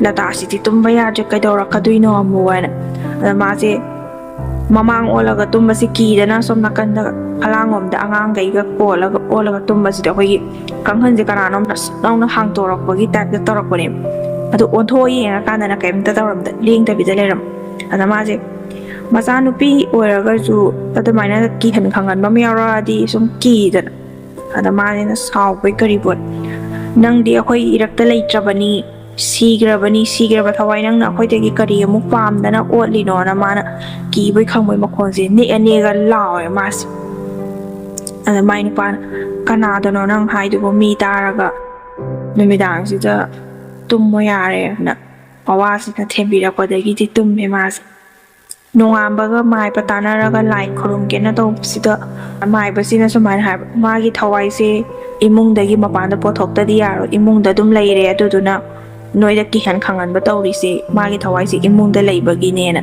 ꯂꯇꯥꯁꯤꯗꯤ ꯇꯨꯝꯕ ꯌꯥꯗ꯭ꯔꯦ, "ꯀꯩꯗꯧꯔꯛꯀꯗꯣꯏꯅꯣ ꯑꯃꯨꯛ?" ꯍꯥꯏꯅ꯫ ꯑꯗ ꯃꯥꯁꯦ ꯃꯃꯥꯡ ꯑꯣꯜꯂꯒ ꯇꯨꯝꯕꯁꯤ ꯀꯤꯗꯅ ꯁꯣꯝ ꯅꯥꯀꯟꯗ ꯐꯂꯥꯡꯂꯣꯝꯗ ꯑꯉꯥꯡꯈꯩꯒ ꯀꯣꯜꯂꯒ ꯑꯣꯜꯂꯒ ꯇꯨꯝꯕꯁꯤꯗ ꯑꯩꯈꯣꯏꯒꯤ ꯀꯥꯡꯈꯟꯁꯦ ꯀꯅꯥꯅꯣꯝꯅ ꯁꯠ ꯂꯥꯎꯅ ꯍꯥꯡꯇꯣꯔꯛꯄꯒꯤ ꯇꯥꯏꯞꯇ ꯇꯧꯔꯛꯄꯅꯦꯕ꯫ ꯑꯗꯨ ꯑꯣꯟꯊꯣꯛꯑ ꯌꯦꯡꯉꯀꯥꯟꯗꯅ ꯀꯩꯝꯇ ꯇꯧꯔꯝꯗ, ꯂꯦꯡꯗꯕꯤꯗ ꯂꯩꯔꯝꯕ꯫ ꯑꯗ ꯃꯥꯁꯦ ꯃꯆꯥꯅꯨꯄꯤ ꯑꯣꯏꯔꯒꯁꯨ ꯑꯗꯨꯃꯥꯏꯅ ꯀꯤꯍꯟ ꯈꯪꯍꯟꯕ ꯑꯃ ꯌꯥꯎꯔꯛꯑꯗꯤ ꯁꯨꯝ ꯀꯤꯗꯅ꯫ ꯑꯗ ꯃꯥꯁꯤꯅ ꯁꯥꯎꯕꯣꯏ ꯀꯔꯤꯕꯣꯏ, "ꯅꯪꯗꯤ ꯑꯩꯈꯣꯏ ꯏꯔꯛꯇ ꯂꯩꯇ꯭ꯔꯕꯅꯤ, ꯁꯤꯈ꯭ꯔꯕꯅꯤ, ꯁꯤꯈ꯭ꯔꯕ ꯊꯋꯥꯏ, ꯅꯪꯅ ꯑꯩꯈꯣꯏꯗꯒꯤ ꯀꯔꯤ ꯑꯃꯨꯛ ꯄꯥꯝꯗꯅ ꯑꯣꯠꯂꯤꯅꯣꯅ?" ꯃꯥꯅ ꯀꯤꯕꯣꯏ ꯈꯪꯕꯣꯏ ꯃꯈꯣꯟꯁꯦ ꯅꯦꯛꯑ ꯅꯦꯛꯑ ꯂꯥꯎꯋꯦ ꯃꯥꯁꯦ꯫ ꯑꯗ ꯃꯥꯏ ꯅꯨꯄꯥꯅ, "ꯀꯅꯥꯗꯅꯣ ꯅꯪ ꯍꯥꯏꯗꯨꯕꯨ? ꯃꯤ ꯇꯥꯔꯒ ꯅꯨꯃꯤꯗꯥꯡꯁꯤꯗ ꯇꯨꯝꯃꯣ ꯌꯥꯔꯦꯅ" ꯃꯋꯥꯁꯤꯅ ꯊꯦꯝꯕꯤꯔꯛꯄꯗꯒꯤꯗꯤ ꯇꯨꯝꯃꯦ ꯃꯥꯁꯦ꯫ ꯅꯣꯡꯉꯥꯟꯕꯒ ꯃꯥꯏꯕ ꯇꯥꯟꯅꯔꯒ ꯂꯥꯏ ꯈꯨꯔꯨꯝꯒꯦꯅ ꯇꯧꯕꯁꯤꯗ, ꯃꯥꯏꯕꯁꯤꯅ ꯁꯨꯃꯥꯏꯅ ꯍꯥꯏꯕ, "ꯃꯥꯒꯤ ꯊꯋꯥꯏꯁꯦ ꯏꯃꯨꯡꯗꯒꯤ ꯃꯄꯥꯟꯗ ꯄꯣꯊꯣꯛꯇꯗꯤ ꯌꯥꯔꯣꯏ, ꯏꯃꯨꯡꯗ ꯑꯗꯨꯝ ꯂꯩꯔꯦ, ꯑꯗꯨꯗꯨꯅ ꯅꯣꯏꯗ ꯀꯤꯍꯟ ꯈꯪꯍꯟꯕ ꯇꯧꯔꯤꯁꯦ ꯃꯥꯒꯤ ꯊꯋꯥꯏꯁꯦ ꯏꯃꯨꯡꯗ ꯂꯩꯕꯒꯤꯅꯦꯅ"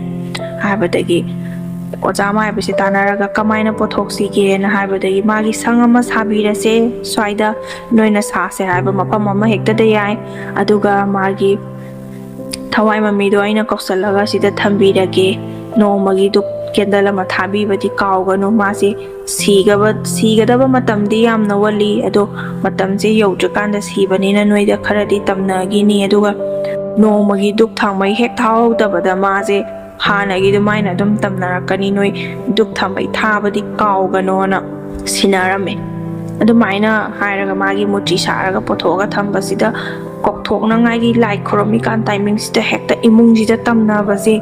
ꯍꯥꯏꯕꯗꯒꯤ, ꯑꯣꯖꯥ ꯃꯥꯏꯕꯁꯦ ꯇꯥꯟꯅꯔꯒ "ꯀꯃꯥꯏꯅ ꯄꯣꯊꯣꯛꯁꯤꯒꯦꯅ" ꯍꯥꯏꯕꯗꯒꯤ, "ꯃꯥꯒꯤ ꯁꯪ ꯑꯃ ꯁꯥꯕꯤꯔꯁꯦ, ꯁ꯭ꯋꯥꯏꯗ ꯅꯣꯏꯅ ꯁꯥꯁꯦ ꯍꯥꯏꯕ ꯃꯐꯝ ꯑꯃ ꯍꯦꯛꯇꯗ ꯌꯥꯏ, ꯑꯗꯨꯒ ꯃꯥꯒꯤ ꯊꯋꯥꯏ ꯃꯃꯤꯗꯣ ꯑꯩꯅ ꯀꯧꯁꯜꯂꯒ ꯁꯤꯗ ꯊꯝꯕꯤꯔꯒꯦ, ꯅꯣꯡꯃꯒꯤ ꯙꯨꯞ ꯀꯦꯟꯗꯜ ꯑꯃ ꯊꯥꯕꯤꯕꯗꯤ ꯀꯥꯎꯒꯅꯨ꯫ ꯃꯥꯁꯤ ꯁꯤꯒꯕ-, ꯁꯤꯒꯗꯕ ꯃꯇꯝꯗꯤ ꯌꯥꯝꯅ ꯋꯥꯠꯂꯤ, ꯑꯗꯣ ꯃꯇꯝꯁꯦ ꯌꯧꯗ꯭ꯔꯤꯀꯥꯟꯗ ꯁꯤꯕꯅꯤꯅ ꯅꯣꯏꯗ ꯈꯔꯗꯤ ꯇꯝꯅꯈꯤꯅꯤ, ꯑꯗꯨꯒ ꯅꯣꯡꯃꯒꯤ ꯙꯨꯞ ꯊꯥꯎꯃꯩ ꯍꯦꯛ ꯊꯥꯍꯧꯗꯕꯗ ꯃꯥꯁꯦ ꯍꯥꯟꯅꯒꯤ ꯑꯗꯨꯃꯥꯏꯅ ꯑꯗꯨꯝ ꯇꯝꯅꯔꯛꯀꯅꯤ, ꯅꯣꯏ ꯙꯨꯞ ꯊꯥꯎꯃꯩ ꯊꯥꯕꯗꯤ ꯀꯥꯎꯒꯅꯣꯅ" ꯁꯤꯟꯅꯔꯝꯃꯦ꯫ ꯑꯗꯨꯃꯥꯏꯅ ꯍꯥꯏꯔꯒ ꯃꯥꯒꯤ ꯃꯨꯔꯇꯤ ꯁꯥꯔꯒ ꯄꯨꯊꯣꯛꯑꯒ ꯊꯝꯕꯁꯤꯗ, ꯀꯧꯊꯣꯛꯅꯉꯥꯏꯒꯤ ꯂꯥꯏ ꯈꯨꯔꯨꯝꯃꯤꯀꯥꯟ ꯇꯥꯏꯃꯤꯡꯁꯤꯗ ꯍꯦꯛꯇ ꯏꯃꯨꯡꯁꯤꯗ ꯇꯝꯅꯕꯁꯦ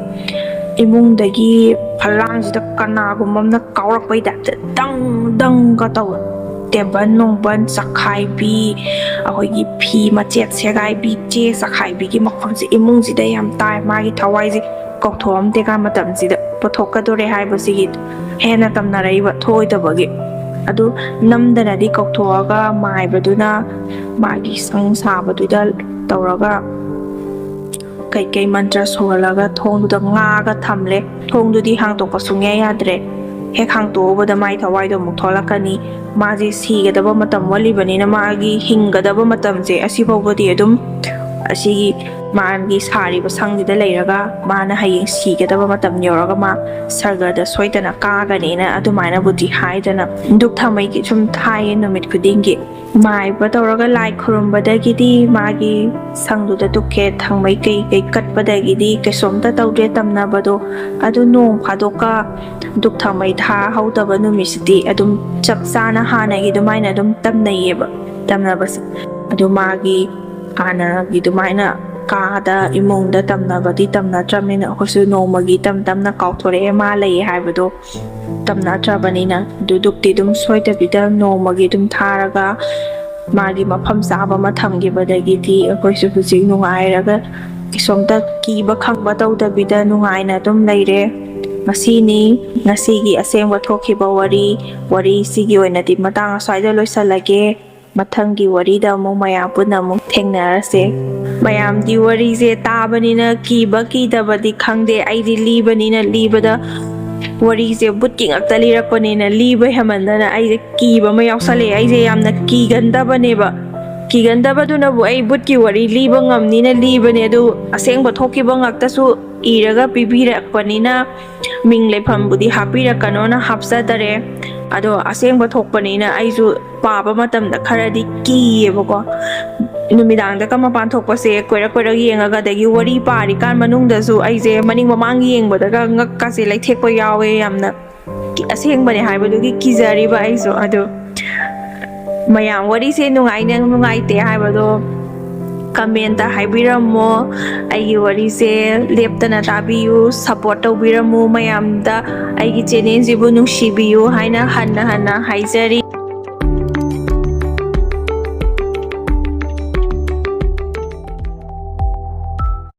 ꯏꯃꯨꯡꯗꯒꯤ ꯐꯂꯥꯡꯁꯤꯗ ꯀꯅꯥꯒꯨꯝꯕ ꯑꯃꯅ ꯀꯥꯎꯔꯛꯄꯩ ꯇꯥꯏꯞꯇ ꯗꯪ ꯗꯪꯒ ꯇꯧꯋꯦ꯫ ꯇꯦꯕꯜ ꯅꯨꯡꯕꯜ ꯆꯈꯥꯏꯕꯤ, ꯑꯩꯈꯣꯏꯒꯤ ꯐꯤ ꯃꯆꯦꯠ ꯁꯦꯒꯥꯏꯕꯤ, ꯆꯦ ꯆꯈꯥꯏꯕꯤꯒꯤ ꯃꯈꯣꯟꯁꯦ ꯏꯃꯨꯡꯁꯤꯗ ꯌꯥꯝ ꯇꯥꯏ꯫ ꯃꯥꯒꯤ ꯊꯋꯥꯏꯁꯦ ꯀꯥꯎꯊꯣꯛꯑꯝꯗꯦ ꯀꯥꯟ ꯃꯇꯝꯁꯤꯗ ꯄꯨꯊꯣꯛꯀꯗꯣꯔꯦ ꯍꯥꯏꯕꯁꯤꯒꯤ ꯍꯦꯟꯅ ꯇꯝꯅꯔꯛꯏꯕ ꯊꯣꯛꯑꯣꯏꯗꯕꯒꯤ꯫ ꯑꯗꯨ ꯅꯝꯗꯅꯗꯤ ꯀꯧꯊꯣꯛꯑꯒ ꯃꯥꯏꯕꯗꯨꯅ ꯃꯥꯒꯤ ꯁꯪ ꯁꯥꯕꯗꯨꯗ ꯇꯧꯔꯒ ꯀꯩꯀꯩ ꯃꯟꯇ꯭ꯔ ꯁꯣꯜꯂꯒ ꯊꯣꯡꯗꯨꯗ ꯉꯥꯒ ꯊꯝꯂꯦ꯫ ꯊꯣꯡꯗꯨꯗꯤ ꯍꯥꯡꯇꯣꯛꯄ ꯁꯨꯡꯌꯥ ꯌꯥꯗ꯭ꯔꯦ꯫ ꯍꯦꯛ ꯍꯥꯡꯇꯣꯛꯎꯕꯗ ꯃꯥꯏ ꯊꯋꯥꯏꯗꯣ ꯑꯃꯨꯛ ꯊꯣꯛꯂꯛꯀꯅꯤ꯫ ꯃꯥꯁꯦ ꯁꯤꯒꯗꯕ ꯃꯇꯝ ꯋꯥꯠꯂꯤꯕꯅꯤꯅ ꯃꯥꯒꯤ ꯍꯤꯡꯒꯗꯕ ꯃꯇꯝꯁꯦ ꯑꯁꯤꯐꯥꯎꯕꯗꯤ ꯑꯗꯨꯝ ꯑꯁꯤꯒꯤ ꯃꯥꯒꯤ ꯁꯥꯔꯤꯕ ꯁꯪꯁꯤꯗ ꯂꯩꯔꯒ ꯃꯥꯅ ꯍꯌꯦꯡ ꯁꯤꯒꯗꯕ ꯃꯇꯝ ꯌꯧꯔꯒ ꯃꯥ ꯁꯔꯒꯗ ꯁꯣꯏꯗꯅ ꯀꯥꯒꯅꯦꯅ ꯑꯗꯨꯃꯥꯏꯅꯕꯨꯗꯤ ꯍꯥꯏꯗꯅ ꯙꯨꯞ ꯊꯥꯎꯃꯩꯒꯤ ꯁꯨꯝ ꯊꯥꯏꯌꯦ ꯅꯨꯃꯤꯠ ꯈꯨꯗꯤꯡꯒꯤ꯫ ꯃꯥꯏꯕ ꯇꯧꯔꯒ ꯂꯥꯏ ꯈꯨꯔꯨꯝꯕꯗꯒꯤꯗꯤ ꯃꯥꯒꯤ ꯁꯪꯗꯨꯗ ꯙꯨꯞ ꯈꯦꯠ ꯊꯥꯎꯃꯩ ꯀꯩ ꯀꯩ ꯀꯠꯄꯗꯒꯤꯗꯤ ꯀꯩꯁꯨꯝꯇ ꯇꯧꯗ꯭ꯔꯦ ꯇꯝꯅꯕꯗꯣ꯫ ꯑꯗꯨ ꯅꯣꯡ ꯐꯥꯗꯣꯛꯀ ꯙꯨꯞ ꯊꯥꯎꯃꯩ ꯊꯥꯍꯧꯗꯕ ꯅꯨꯃꯤꯠꯁꯤꯗꯤ ꯑꯗꯨꯝ ꯆꯞ ꯆꯥꯅ ꯍꯥꯟꯅꯒꯤ ꯑꯗꯨꯃꯥꯏꯅ ꯑꯗꯨꯝ ꯇꯝꯅꯩꯌꯦꯕ ꯇꯝꯅꯕꯁꯦ꯫ ꯑꯗꯨ ꯃꯥꯒꯤ ꯍꯥꯟꯅꯒꯤ ꯑꯗꯨꯃꯥꯏꯅ ꯀꯥꯗ ꯏꯃꯨꯡꯗ ꯇꯝꯅꯕꯗꯤ ꯇꯝꯅꯗ꯭ꯔꯕꯅꯤꯅ ꯑꯩꯈꯣꯏꯁꯨ ꯅꯣꯡꯃꯒꯤ ꯇꯝ ꯇꯝꯅ ꯀꯥꯎꯊꯣꯔꯛꯑꯦ ꯃꯥ ꯂꯩ ꯍꯥꯏꯕꯗꯣ꯫ ꯇꯝꯅꯗ꯭ꯔꯕꯅꯤꯅ ꯑꯗꯨ ꯙꯨꯞꯇꯤ ꯑꯗꯨꯝ ꯁꯣꯏꯗꯕꯤꯗ ꯅꯣꯡꯃꯒꯤ ꯑꯗꯨꯝ ꯊꯥꯔꯒ ꯃꯥꯒꯤ ꯃꯐꯝ ꯆꯥꯕ ꯑꯃ ꯊꯝꯈꯤꯕꯗꯒꯤꯗꯤ ꯑꯩꯈꯣꯏꯁꯨ ꯍꯧꯖꯤꯛ ꯅꯨꯡꯉꯥꯏꯔꯒ ꯀꯩꯁꯨꯝꯇ ꯀꯤꯕ ꯈꯪꯕ ꯇꯧꯗꯕꯤꯗ ꯅꯨꯡꯉꯥꯏꯅ ꯑꯗꯨꯝ ꯂꯩꯔꯦ꯫ ꯃꯁꯤꯅꯤ ꯉꯁꯤꯒꯤ ꯑꯁꯦꯡꯕ ꯊꯣꯛꯈꯤꯕ ꯋꯥꯔꯤ꯫ ꯋꯥꯔꯤꯁꯤꯒꯤ ꯑꯣꯏꯅꯗꯤ ꯃꯇꯥꯡ ꯑꯁ꯭ꯋꯥꯏꯗ ꯂꯣꯏꯁꯤꯜꯂꯒꯦ꯫ ꯃꯊꯪꯒꯤ ꯋꯥꯔꯤꯗ ꯑꯃꯨꯛ ꯃꯌꯥꯝ ꯄꯨꯟꯅ ꯑꯃꯨꯛ ꯊꯦꯡꯅꯔꯁꯦ꯫ ꯃꯌꯥꯝꯗꯤ ꯋꯥꯔꯤꯁꯦ ꯇꯥꯕꯅꯤꯅ ꯀꯤꯕ ꯀꯤꯗꯕꯗꯤ ꯈꯪꯗꯦ꯫ ꯑꯩꯗꯤ ꯂꯤꯕꯅꯤꯅ ꯂꯤꯕꯗ ꯋꯥꯔꯤꯁꯦ ꯕꯨꯠꯀꯤ ꯉꯥꯛꯇ ꯂꯤꯔꯛꯄꯅꯤꯅ ꯂꯤꯕ ꯍꯦꯃꯟꯗꯅ ꯑꯩꯁꯦ ꯀꯤꯕ ꯑꯃ ꯌꯥꯎꯁꯜꯂꯛꯑꯦ꯫ ꯑꯩꯁꯦ ꯌꯥꯝꯅ ꯀꯤꯒꯟꯗꯕꯅꯦꯕ꯫ ꯀꯤꯒꯟꯗꯕꯗꯨꯅꯕꯨ ꯑꯩ ꯕꯨꯠꯀꯤ ꯋꯥꯔꯤ ꯂꯤꯕ ꯉꯝꯅꯤꯅ ꯂꯤꯕꯅꯦ꯫ ꯑꯗꯨ ꯑꯁꯦꯡꯕ ꯊꯣꯛꯈꯤꯕ ꯉꯥꯛꯇꯁꯨ ꯏꯔꯒ ꯄꯤꯕꯤꯔꯛꯄꯅꯤꯅ ꯃꯤꯡ ꯂꯩꯐꯝꯕꯨꯗꯤ ꯍꯥꯞꯄꯤꯔꯛꯀꯅꯣꯅ ꯍꯥꯞꯆꯗꯔꯦ꯫ ꯑꯗꯣ ꯑꯁꯦꯡꯕ ꯊꯣꯛꯄꯅꯤꯅ ꯑꯩꯁꯨ ꯄꯥꯕ ꯃꯇꯝꯗ ꯈꯔꯗꯤ ꯀꯤꯌꯦꯕꯀꯣ꯫ ꯅꯨꯃꯤꯗꯥꯡꯗꯒ ꯃꯄꯥꯟ ꯊꯣꯛꯄꯁꯦ ꯀꯣꯏꯔꯛ ꯀꯣꯏꯔꯛ ꯌꯦꯡꯉꯒ, ꯑꯗꯒꯤ ꯋꯥꯔꯤ ꯄꯥꯔꯤꯀꯥꯟ ꯃꯅꯨꯡꯗꯁꯨ ꯑꯩꯁꯦ ꯃꯅꯤꯡ ꯃꯃꯥꯡ ꯌꯦꯡꯕꯗꯒ ꯉꯛꯀꯁꯦ ꯂꯩꯊꯦꯛꯄ ꯌꯥꯎꯋꯦ ꯌꯥꯝꯅ꯫ ꯑꯁꯦꯡꯕꯅꯦ ꯍꯥꯏꯕꯗꯨꯒꯤ ꯀꯤꯖꯔꯤꯕ ꯑꯩꯁꯨ꯫ ꯑꯗꯣ ꯃꯌꯥꯝ ꯋꯥꯔꯤꯁꯦ ꯅꯨꯡꯉꯥꯏꯅ ꯅꯨꯡꯉꯥꯏꯇꯦ ꯍꯥꯏꯕꯗꯣ ꯀꯃꯦꯟꯇ ꯍꯥꯏꯕꯤꯔꯝꯃꯣ꯫ ꯑꯩꯒꯤ ꯋꯥꯔꯤꯁꯦ ꯂꯦꯞꯇꯅ ꯇꯥꯕꯤꯌꯨ, ꯁꯞꯄꯣꯔꯠ ꯇꯧꯕꯤꯔꯝꯃꯨ ꯃꯌꯥꯝꯗ꯫ ꯑꯩꯒꯤ ꯆꯦꯅꯦꯜꯁꯤꯕꯨ ꯅꯨꯡꯁꯤꯕꯤꯌꯨ ꯍꯥꯏꯅ ꯍꯟꯅ ꯍꯟꯅ ꯍꯥꯏꯖꯔꯤ꯫